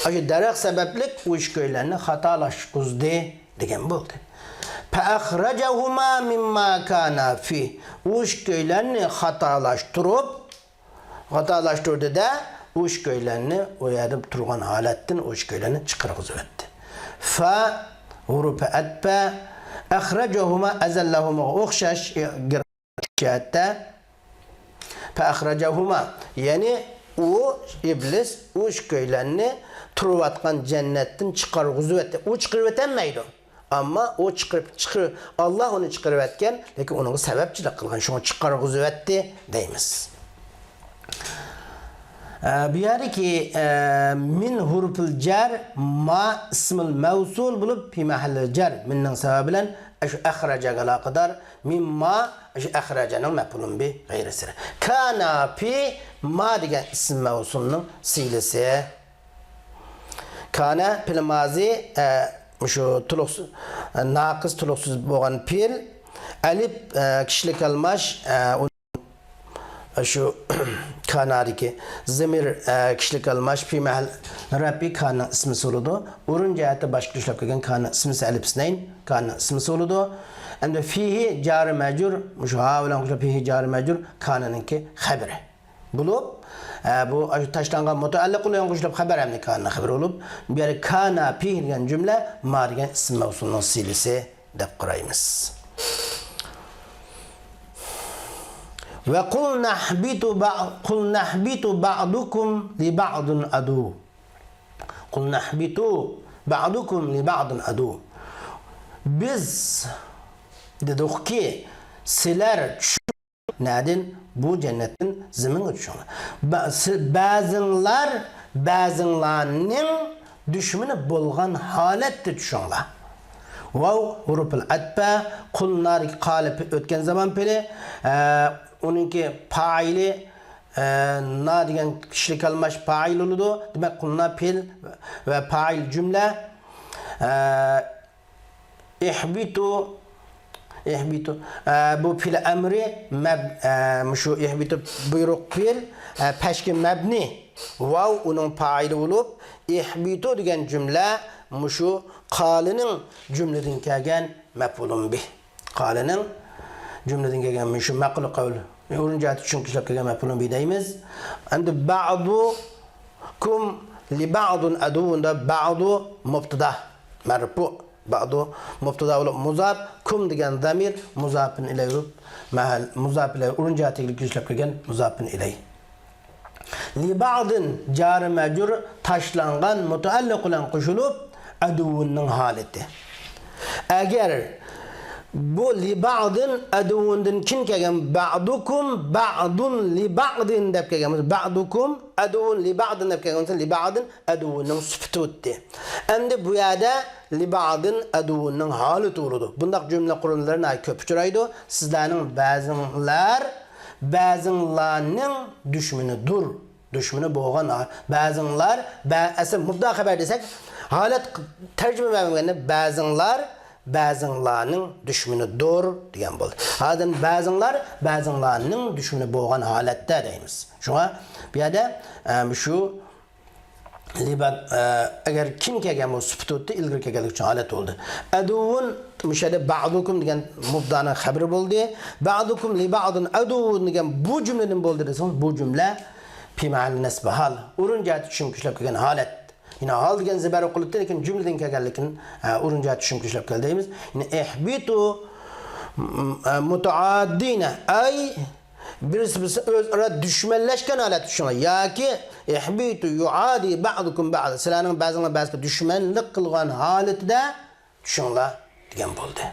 ئاشۇ دەرەخ سەۋەبلىك ئۇ ئىككىيلەننى خاتالاشقۇزدى دېگەن بولدى. فەئەخرەجەھۇما مىمما كانا فىھ. ئۇ ئىككىيلەننى خاتالاشتۇرۇپ، خاتالاشتۇردى-دە، ئۇ ئىككىيلەننى ئۇ يەردە تۇرغان ھالەتتىن ئۇ ئىككىيلەننى چىقارغۇزۇۋەتتى. فا ھۇرۇپى ئەتپە، ئەخرەجەھۇما، ئەزەللەھۇماغا ئوخشاش، ئە، جەھەتتە. فەئەخرەجەھۇما، يەنى ئۇ ئىبلىس ئۇ ئىككىيلەننى تۇرۇۋاتقان جەننەتتىن چىقارغۇزۇۋەتتى. ئۇ چىقىرىۋېتەلمەيدۇ. ئەمما ئۇ چىقىرىپ، چىقىر-، ئاللا ئۇنى چىقىرىۋەتكەن، لېكىن ئۇنىڭغا سەۋەبچىلىك قىلغان، شۇڭا چىقارغۇزۇۋەتتى دەيمىز. ئە، بۇ يەردىكى، ئە، مىن ھۇرۇپىل جەر، ما ئىسمىل مەۋسۇل بولۇپ، پى مەھەللىل جەر، مىننىڭ سەۋەبى بىلەن، ئە، شۇ ئەخرەجەگە ئالاقىدار، مىن ما، شۇ ئەخرەجەنىڭ مەپئۇلۇن بىغەيرىسى. كانا پى ما دېگەن ئىسم مەۋسۇلنىڭ سىلىسى. كانا پېئىل مازى، ئە، مۇشۇ تولۇقسىز، ئە، ناقىس تولۇقسىز بولغان پېئىل. ئەلىپ، ئە، كىشىلىك ئالماش، ئە، ئۇ-، شۇ كانادىكى زەمىر، ئە، كىشىلىك ئالماش پى مەھەل رەپئى كانىنىڭ ئىسمىسى بولىدۇ. ئورۇن جەھەتتە باشقا ئىشلەپ كەلگەن كانىنىڭ ئىسمىسى ئەلىپ ئىسنەين، كانىنىڭ ئىسمىسى بولىدۇ. ئەمدى فىھى جارى مەجرۇر، مۇشۇ ھا بىلەن قوشۇلۇپ فىھى جارى مەجرۇر كانىنىڭكى خەبىرى. بولۇپ، ئە، بۇ ئاشۇ تاشلانغان مۇتەئەللىق بىلەن قوشۇلۇپ خەبەر ھەمدە كانىنىڭ خەبىرى بولۇپ، بۇ يەردە كانا پى دېگەن جۈملە ما دېگەن ئىسىم مەۋسۇلنىڭ سىلىسى دەپ قارايمىز. ۋە قۇلنا ئىھبىتۇ بە-، قۇلنا ئىھبىتۇ بەئدۇكۇم لىبەئدىن ئەدۇۋ. قۇلنا ئىھبىتۇ بەئدۇكۇم لىبەئدىن ئەدۇۋ. بىز دېدۇقكى، سىلەر چۈشۈپ نەدىن؟ بۇ جەننەتتىن زېمىنغا چۈشۈڭلار. بە-، سى-، بەزىڭلار بەزىڭلارنىڭ دۈشمىنى بولغان ھالەتتە چۈشۈڭلار. ۋاۋ ھۇرۇپۇل ئەتپە، قۇلنادىكى قالىپى ئۆتكەن زامان پېئىلى، ئە، ئۇنىڭكى پائىلى، ئە، نا دېگەن كىشىلىك ئالماش پائىل بولىدۇ. دېمەك، قۇلنا پېئىل ۋە پائىل جۈملە. ئە، ئىھبىتۇ، ئىھبىتۇ. ئە، بۇ پېئىل ئەمرى مەب-، ئە، مۇشۇ ئىھبىتۇ بۇيرۇق پېئىل، ئە، پەشكە مەبنى. ۋاۋ ئۇنىڭ پائىلى بولۇپ، ئىھبىتۇ دېگەن جۈملە مۇشۇ قالىنىڭ جۈملىدىن كەلگەن مەپئۇلۇن بىھ. قالىنىڭ جۈملىدىن كەلگەن مۇشۇ مەقۇل قەۋل، ئورۇن جەھەتتە چۈشىنىش كېلىپ كەلگەن مەپئۇلۇن بىھ دەيمىز. ئەمدى بەئدۇكۇم لىبەئدىن ئەدۇۋۇندا بەئدۇ مۇبتىدا مەرفۇ. بەئدۇ مۇبتىدا بولۇپ مۇزاپ، كۇم دېگەن زەمىر مۇزاپىن ئىلەيھى بولۇپ، مەھەل مۇزاپ ئىلەيھى ئورۇن جەھەتتىكى كېلىپ كەلگەن مۇزاپىن ئىلەيھى. لىبەئدىن جارى مەجرۇر تاشلانغان مۇتەئەللىق بىلەن قوشۇلۇپ، ئەدۇۋۇننىڭ ھالىتى. ئەگەر بۇ لىبەئدىن ئەدۇۋۇندىن كېيىن كەلگەن بەئدۇكۇم بەئدۇن لىبەئدىن دەپ كەلگەن بولسا، بەئدۇكۇم ئەدۇۋۇن لىبەئدىن دەپ كەلگەن بولسا، لىبەئدىن ئەدۇۋۇننىڭ سۈپىتى ئۆتتى. ئەمدى بۇ يەردە لىبەئدىن ئەدۇۋۇننىڭ ھالىتى بولىدۇ. بۇنداق جۈملە قۇرۇلمىلىرى ناھايىتى كۆپ ئۇچرايدۇ. سىزلەرنىڭ بەزىڭلار بەزىڭلارنىڭ دۈشمىنىدۇر. دۈشمىنى بولغان ھا-، بەزىڭلار، بە-، ئەسلى مۇبتەدا خەبەر دېسەك، ھالەت ق-، تەرجىمە بەرمىگەندە بەزىڭلار بەزىڭلارنىڭ دۈشمىنىدۇر دېگەن بولدى. ھازىر بەزىڭلار بەزىڭلارنىڭ دۈشمىنى بولغان ھالەتتە دەيمىز. شۇڭا بۇ يەردە، ئە، شۇ لىبا-، ئە، ئەگەر كىم كەلگەن بولسا سۈپىتى ئۆتتى، ئىلگىرى كەلگەنلىك ئۈچۈن ھالەت بولدى. ئەدۇۋۇن مۇشۇ يەردە بەئدۇكۇم دېگەن مۇبتەدانىڭ خەبىرى بولدى. بەئدۇكۇم لىبەئدىن ئەدۇۋۇن دېگەن بۇ جۈملە نېمە بولدى دېسىڭىز، بۇ جۈملە في محل نصب حال. ئورۇن جەھەتتە چۈشۈم كۈچلەپ كەلگەن ھالەت. يەنى ھال دېگەن زېبەر ئوقۇلۇپتۇ، لېكىن جۈملىدىن كەلگەنلىكىن، ئە، ئورۇن جەھەتتە چۈشۈم كۈچلەپ كەلدى دەيمىز. يەنى اهبطوا، م-، ئە، متعادين، ئەي، بىرسى بىرسى ئۆزئارا دۈشمەنلەشكەن ھالەتتە چۈشۈڭلار. ياكى اهبطوا يعادي بعضكم بعضا، سىلەرنىڭ بەزىڭلار بەزىگە دۈشمەنلىك قىلغان ھالىتىدە چۈشۈڭلار دېگەن بولدى.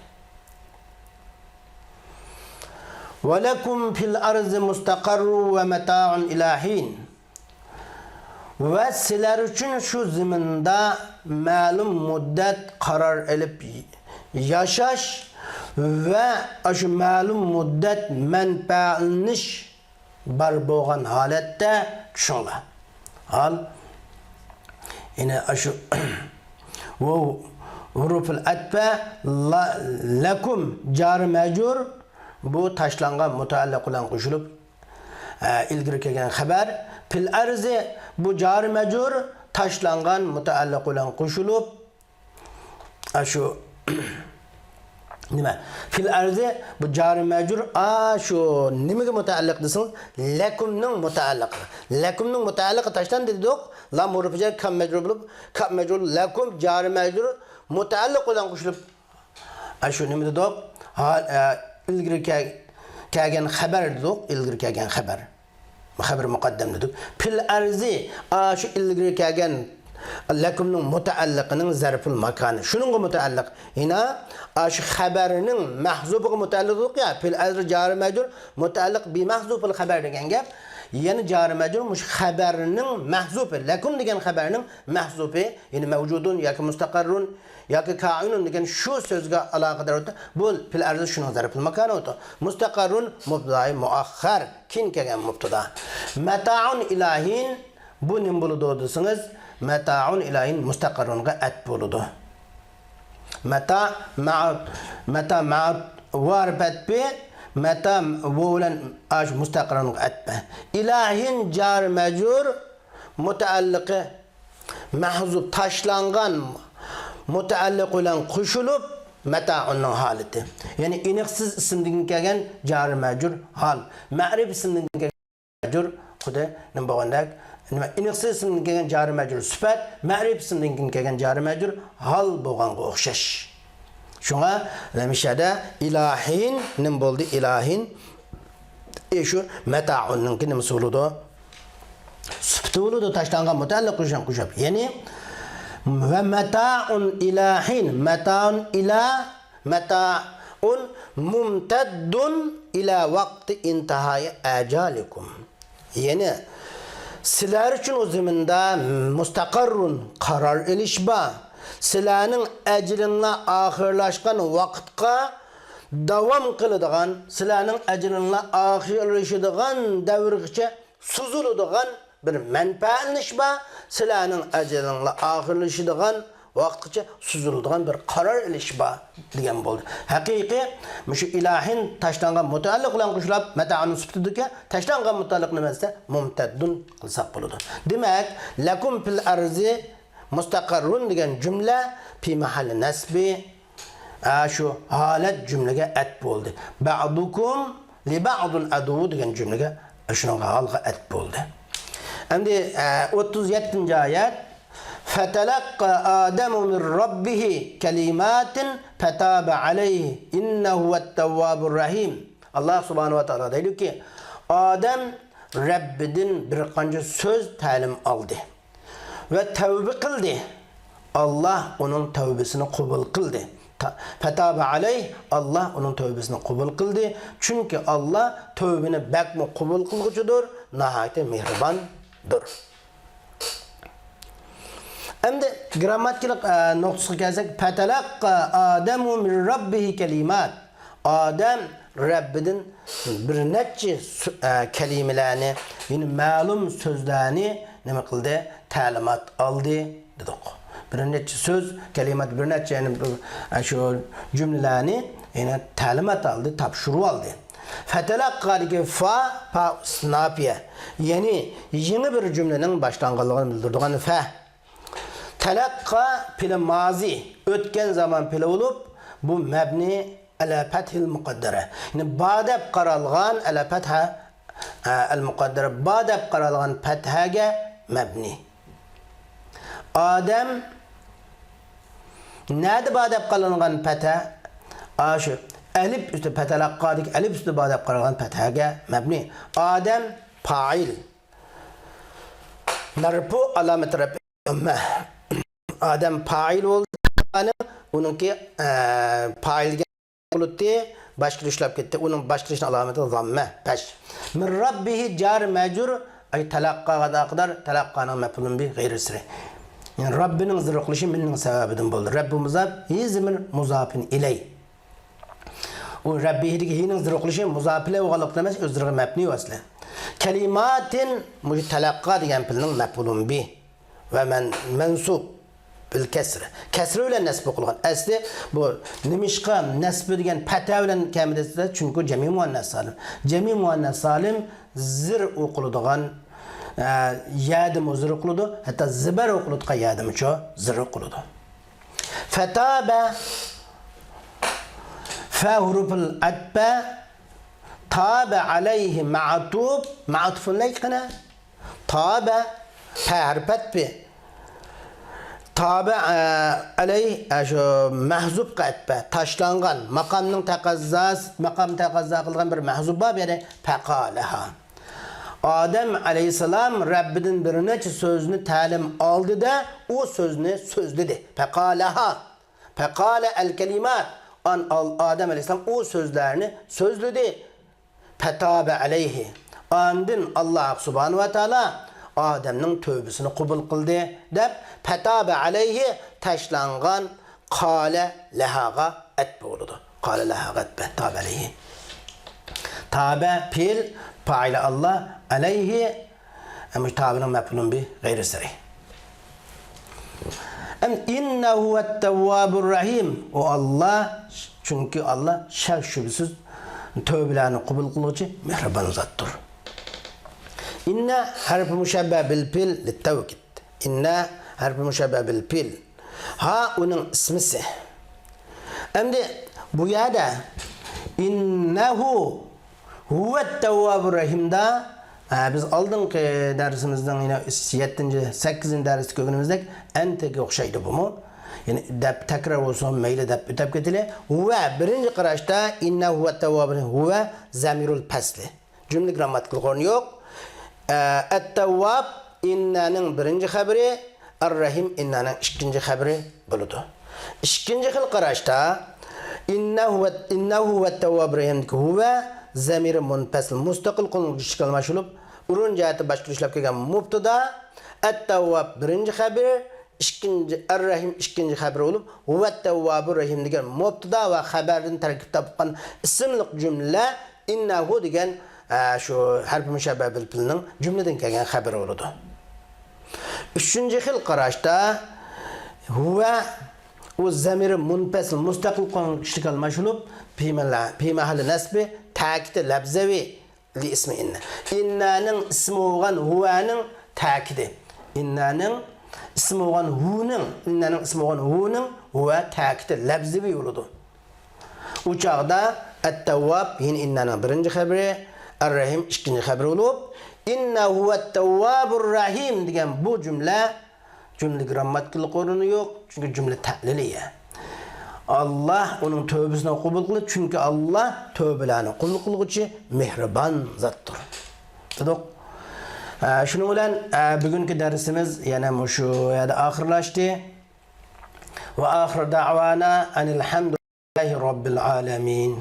ولكم في الأرض مستقر ومتاع إلى حين. ۋە سىلەر ئۈچۈن شۇ زېمىندا مەلۇم مۇددەت قارار ئېلىپ ياشاش ۋە ئاشۇ مەلۇم مۇددەت مەنپەئەتلىنىش بار بولغان ھالەتتە چۈشۈڭلار. ھال، يەنى ئاشۇ ۋاۋ ھۇرۇفۇل ئەتپە لا-، لەكۇم جارى مەجرۇر، بۇ تاشلانغان مۇتەئەللىق بىلەن قوشۇلۇپ، ئە، ئىلگىرى كەلگەن خەۋەر. فىل ئەرزى، بۇ جارى مەجرۇر تاشلانغان مۇتەئەللىق بىلەن قوشۇلۇپ، ئاشۇ نېمە؟ فىل ئەرزى، بۇ جارى مەجرۇر، ئاشۇ نېمىگە مۇتەئەللىق دېسىڭىز، لەكۇمنىڭ مۇتەئەللىقى. لەكۇمنىڭ مۇتەئەللىقى تاشلاندى دېدۇق. لام ھۇرۇپى جەر، كاپ مەجرۇر بولۇپ، كاپ مەجرۇر، لەكۇم جارى مەجرۇر مۇتەئەللىق بىلەن قوشۇلۇپ، ئاشۇ نېمە دېدۇق؟ ھا-، ئە، ئىلگىرى كەل-، كەلگەن خەۋەر دېدۇق، ئىلگىرى كەلگەن خەۋەر. خەۋەر مۇقەددەم دېدۇق. فىل ئەرزى، ئاشۇ ئىلگىرى كەلگەن لەكۇمنىڭ مۇتەئەللىقىنىڭ زەرپۇل ماكانى. شۇنىڭغا مۇتەئەللىق. يەنە ئاشۇ خەۋەرنىڭ مەھزۇپىغا مۇتەئەللىق دېدۇق يا، فىل ئەرزى جارى مەجرۇر مۇتەئەللىق بىمەھزۇپىل خەۋەر دېگەن گەپ. يەنە جارى مەجرۇر مۇشۇ خەۋەرنىڭ مەھزۇپى، لەكۇم دېگەن خەۋەرنىڭ مەھزۇپى، يەنى مەۋجۇدۇن ياكى مۇستەقەررۇن ياكى كائىنۇن دېگەن شۇ سۆزگە ئالاقىدار بولۇپ، بۇ فىل ئەرزى شۇنىڭ زەرپۇل ماكانى بولىدۇ. مۇستەقەررۇن مۇبتىدائى مۇئەخخەر، كېيىن كەلگەن مۇبتىدا. مەتائۇن ئىلاھىن، بۇ نېمە بولىدۇ دېسىڭىز، مەتائۇن ئىلاھىن مۇستەقەررۇنغا ئەتپ بولىدۇ. مەتا، مەئا، مەتا، مەئا، ۋار پەتپى، مەتا، ۋو بىلەن ئاش مۇستەقەررۇنغا ئەتپە. ئىلاھىن جار مەجرۇر، مۇتەئەللىقى مەھزۇپ، تاشلانغان مۇتەئەللىق بىلەن قوشۇلۇپ، مەتائۇننىڭ ھالىتى. يەنى ئېنىقسىز ئىسىمدىن كەلگەن جارى مەجرۇر ھال. مەئرىپ ئىسىمدىن كەلگەن مەجرۇر خۇددى نېمە بولغاندەك، نېمە، ئېنىقسىز ئىسىمدىن كەلگەن جارى مەجرۇر سۈپەت، مەئرىپ ئىسىمدىن كەلگەن جارى مەجرۇر ھال بولغانغا ئوخشاش. شۇڭا ھەمىشەدە ئىلاھىن نېمە بولدى؟ ئىلاھىن، ئى، شۇ مەتائۇننىڭكى نېمىسى بولىدۇ؟ سۈپىتى بولىدۇ، تاشلانغان مۇتەئەللىق قوشۇپ، قوشۇپ. يەنى، ۋە مەتائۇن ئىلاھىن، مەتائۇن ئىلا، مەتائۇن مۇمتەددۇن ئىلا ۋاقتى ئىنتىھايى ئەجالىكۇم. يەنى، سىلەر ئۈچۈن ئۇ زېمىندا مۇستەقەررۇن، قارار ئېلىش بار. سىلەرنىڭ ئەجىلىڭلار ئاخىرلاشقان ۋاقىتقا داۋام قىلىدىغان، سىلەرنىڭ ئەجىلىڭلار ئاخىرلىشىدىغان دەۋرگىچە سوزۇلىدىغان بىر مەنپەئەتلىنىش بار. سىلەرنىڭ ئەجىلىڭلار ئاخىرلىشىدىغان ۋاقىتقىچە سوزۇلىدىغان بىر قارار ئېلىش بار دېگەن بولدى. ھەقىقىي مۇشۇ ئىلاھىن تاشلانغان مۇتەئەللىق بىلەن قوشۇلۇپ، مەتائۇننىڭ سۈپىتىدىكى تاشلانغان مۇتەئەللىق نېمە دېسە، مۇمتەددۇن قىلساق بولىدۇ. دېمەك، لەكۇم فىل ئەرزى مۇستەقەررۇن دېگەن جۈملە في محل نصب، ئە، شۇ ھالەت جۈملىگە ئەتپ بولدى. بەئدۇكۇم لىبەئدىن ئەدۇۋۋۇ دېگەن جۈملىگە، شۇنىڭغا ھالغا ئەتپ بولدى. ئەمدى، ئە، ئوتتۇز يەتتىنچى ئايەت. فتلقى آدم من ربه كلمات فتاب عليه إنه هو التواب الرحيم. ئاللا سۇبھانەھۇ ۋە تائالا دەيدۇكى، ئادەم رەببىدىن بىر قانچە سۆز تەلىم ئالدى. ۋە تەۋبە قىلدى. ئاللا ئۇنىڭ تەۋبىسىنى قوبۇل قىلدى. تا-، فتاب عليه، ئاللا ئۇنىڭ تەۋبىسىنى قوبۇل قىلدى. چۈنكى ئاللا تەۋبىنى بەكمۇ قوبۇل قىلغۇچىدۇر، ناھايىتى مېھرىباندۇر. ئەمدى گرامماتىكىلىق، ئە، نۇقتىسىغا كەلسەك، فتلقى آدم من ربه كلمات. ئادەم رەببىدىن بىر نەچچە سۆ-، ئە، كەلىمىلەرنى، يەنى مەلۇم سۆزلەرنى نېمە قىلدى؟ تەلىمات ئالدى دېدۇق. بىر نەچچە سۆز، كەلىمات، بىر نەچچە، يەنى بىر، ئە، شۇ جۈملىلەرنى، يەنى تەلىمات ئالدى، تاپشۇرۇۋالدى. فتلقىدىكى فا، فا نافىيە، يەنى يېڭى بىر جۈملىنىڭ باشلانغانلىقىنى بىلدۈرىدىغان فە. تەلەققا پېئىلى مازى، ئۆتكەن زامان پېئىلى بولۇپ، بۇ مەبنى ئەلە پەتھىل مۇقەددەرە. يەنى با دەپ قارالغان ئەلە پەتھە، ئە، ئەل مۇقەددەر با دەپ قارالغان پەتھەگە مەبنى. ئادەم نەدە با دەپ قارالغان پەتھە؟ ئاشۇ ئەلىپ ئۈستى پەتھەلەققادىكى ئەلىپ ئۈستى با دەپ قارالغان پەتھەگە مەبنى. ئادەم پائىل. مەرپۇ ئالامەت رەپئى زاممە. ئادەم پائىل بولدى. ئۇنىڭكى، ئە، پائىلگە قۇلۇتتى، باشقا ئىشلاپ كەتتى. ئۇنىڭ باشقا ئىشنىڭ ئالامىتى زاممە، پەش. مىن رەببىھى جار مەجرۇر، ئەي تەلەققاغا ئالاقىدار، تەلەققانىڭ مەپئۇلۇن بىھى غەيرى سىرى. يەنى رەببىنىڭ زىرىقلىشى مىننىڭ سەۋەبىدىن بولدى. رەببى مۇزاپ، ھى زىمىر مۇزاپىن ئىلەي. ئۇ رەببىھىدىكى ھىنىڭ زىرىقلىشى مۇزاپ ئىلەي بولغانلىقتىن ئەمەس، ئۆزلىرىگە مەبنى ۋاسىلە. كەلىماتىن، مۇشۇ تەلەققا دېگەن پېئىلنىڭ مەپئۇلۇن بىھ. ۋە مەن-، مەنسۇب بىل كەسرە. كەسرە بىلەن نەسب قىلغان. ئەسلى بۇ نېمىشقا نەسبى دېگەن پەتھە بىلەن كەلمىدى دېسە، چۈنكى جەمئىي مۇئەننەس سالىم. جەمئىي مۇئەننەس سالىم زىر ئوقۇلىدىغان، ئە، يەدىمۇ زىر ئوقۇلىدۇ. ھەتتا زىبەر ئوقۇلىدىغان يەدىمۇچۇ زىر ئوقۇلىدۇ. فەتابە، فە ھۇرۇپۇل ئەتپە، تابە ئەلەيھى مەئتۇپ، مەئتۇپۇن ئەلەيھى قېنى؟ تابە، پە ھەرپى ئەتپى. تابە، ئە، ئەلەيھ، ئە، شۇ مەھزۇپقا ئەتپە، تاشلانغان، ماقامنىڭ تەقەززاسى، ماقام تەقەززا قىلغان بىر مەھزۇپ بار، يەنى پەقالەھا. ئادەم ئەلەيھىسسالام رەببىدىن بىر نەچچە سۆزنى تەلىم ئالدى-دە، ئۇ سۆزنى سۆزلىدى. پەقالەھا. پەقالە ئەل كەلىمات. ئان-، ئال-، ئادەم ئەلەيھىسسالام ئۇ سۆزلەرنى سۆزلىدى. پەتابە ئەلەيھى. ئاندىن ئاللاھ سۇبھانەھۇ ۋە تائالا ئادەمنىڭ تۆۋبىسىنى قوبۇل قىلدى، دەپ، پەتابە ئەلەيھى تاشلانغان قالە لەھاغا ئەتپە بولىدۇ. قالە لەھاغا ئەتپە، تابە ئەلەيھى. تابە پېئىل، پائىلى ئاللاھ، ئەلەيھى، ئەمما تابىنىڭ مەپئۇلۇن بىھ غەيرى سەرىھ. ئەم ئىننەھۇ ھۇۋەت تەۋۋابۇر رەھىم. ئۇ ئاللاھ، چۈنكى ئاللاھ شەك شۈبھىسىز تۆۋبىلەرنى قوبۇل قىلغۇچى مېھرىبان زاتتۇر. ئىننە ھەرپى مۇشەببە بىل پېئىل لىتتەۋكىد. ئىننە ھەرپى مۇشەببە بىل پېئىل. ھا ئۇنىڭ ئىسمىسى. ئەمدى بۇ يەردە ئىننەھۇ ھۇۋەت تەۋۋابۇر رەھىمدا، ئە، بىز ئالدىنقى دەرسىمىزنىڭ يەنە يەتتىنچى، سەككىزىنچى دەرستە كۆرگىنىمىزدەك ئەنتىگە ئوخشايدۇ بۇمۇ. يەنى دەپ تەكرار بولسۇن، مەيلى دەپ ئۆتەپ كېتىلى. ھۇۋە بىرىنچى قاراشتا ئىننەھۇ ھۇۋەت تەۋۋابۇر رەھىم. ھۇۋە زەمىرۇل پەسلى. جۈملە گرامماتىكىلىق ئورنى يوق. ئە، ئەتتەۋۋاب ئىننەنىڭ بىرىنچى خەبىرى، ئەررەھىم ئىننەنىڭ ئىككىنچى خەبىرى بولىدۇ. ئىككىنچى خىل قاراشتا، ئىننەھۇ ۋە، ئىننەھۇ ۋەتتەۋۋابۇر رەھىمدىكى ھۇۋە زەمىرى مۇنپەسىل مۇستەقىل قوللىنىشقا مەشغۇل بولۇپ، ئورۇن جەھەتتە باشقۇرۇشلاپ كەلگەن مۇبتىدا، ئەتتەۋۋاب بىرىنچى خەبىرى، ئىككىنچى، ئەررەھىم ئىككىنچى خەبىرى بولۇپ، ھۇۋەتتەۋۋابۇر رەھىم دېگەن مۇبتىدا ۋە خەبەردىن تەركىب تاپقان ئىسىملىق جۈملە ئىننەھۇ دېگەن، ئە، شۇ ھەرپى مۇشەببە بىل پېئىلنىڭ جۈملىدىن كەلگەن خەبىرى بولىدۇ. ئۈچىنچى خىل قاراشتا ھۇۋە، ئۇ زەمىرى مۇنپەسىل مۇستەقىل قوللىنىشقا مەشغۇل بولۇپ، پى مەھەللى نەسبى، تەكىدى لەپزەۋى، لى ئىسمى ئىننە. ئىننەنىڭ ئىسمى بولغان ھۇۋەنىڭ تەكىدى. ئىننەنىڭ ئىسمى بولغان ھۇنىڭ، ئىننەنىڭ ئىسمى بولغان ھۇنىڭ ھۇۋە تەكىدى لەپزىۋى بولىدۇ. ئۇ چاغدا ئەتتەۋۋاب يەنە ئىننەنىڭ بىرىنچى خەبىرى، ئەررەھىم ئىككىنچى خەبىرى بولۇپ، ئىننەھۇ ھۇۋەتتەۋۋابۇر رەھىم دېگەن بۇ جۈملە جۈملە گرامماتىكىلىق ئورنى يوق، چۈنكى جۈملە تەلىلىيە. ئاللاھ ئۇنىڭ تۆۋبىسىنى قوبۇل قىلىدۇ، چۈنكى ئاللاھ تۆۋبىلەرنى قوبۇل قىلغۇچى مېھرىبان زاتتۇر. دېدۇق. ئە، شۇنىڭ بىلەن، ئە، بۈگۈنكى دەرسىمىز يەنە مۇشۇ يەردە ئاخىرلاشتى. ۋە ئاخىر دەۋانا ئەنىل ھەمدۇ لىللاھى رەببىل ئالەمىن.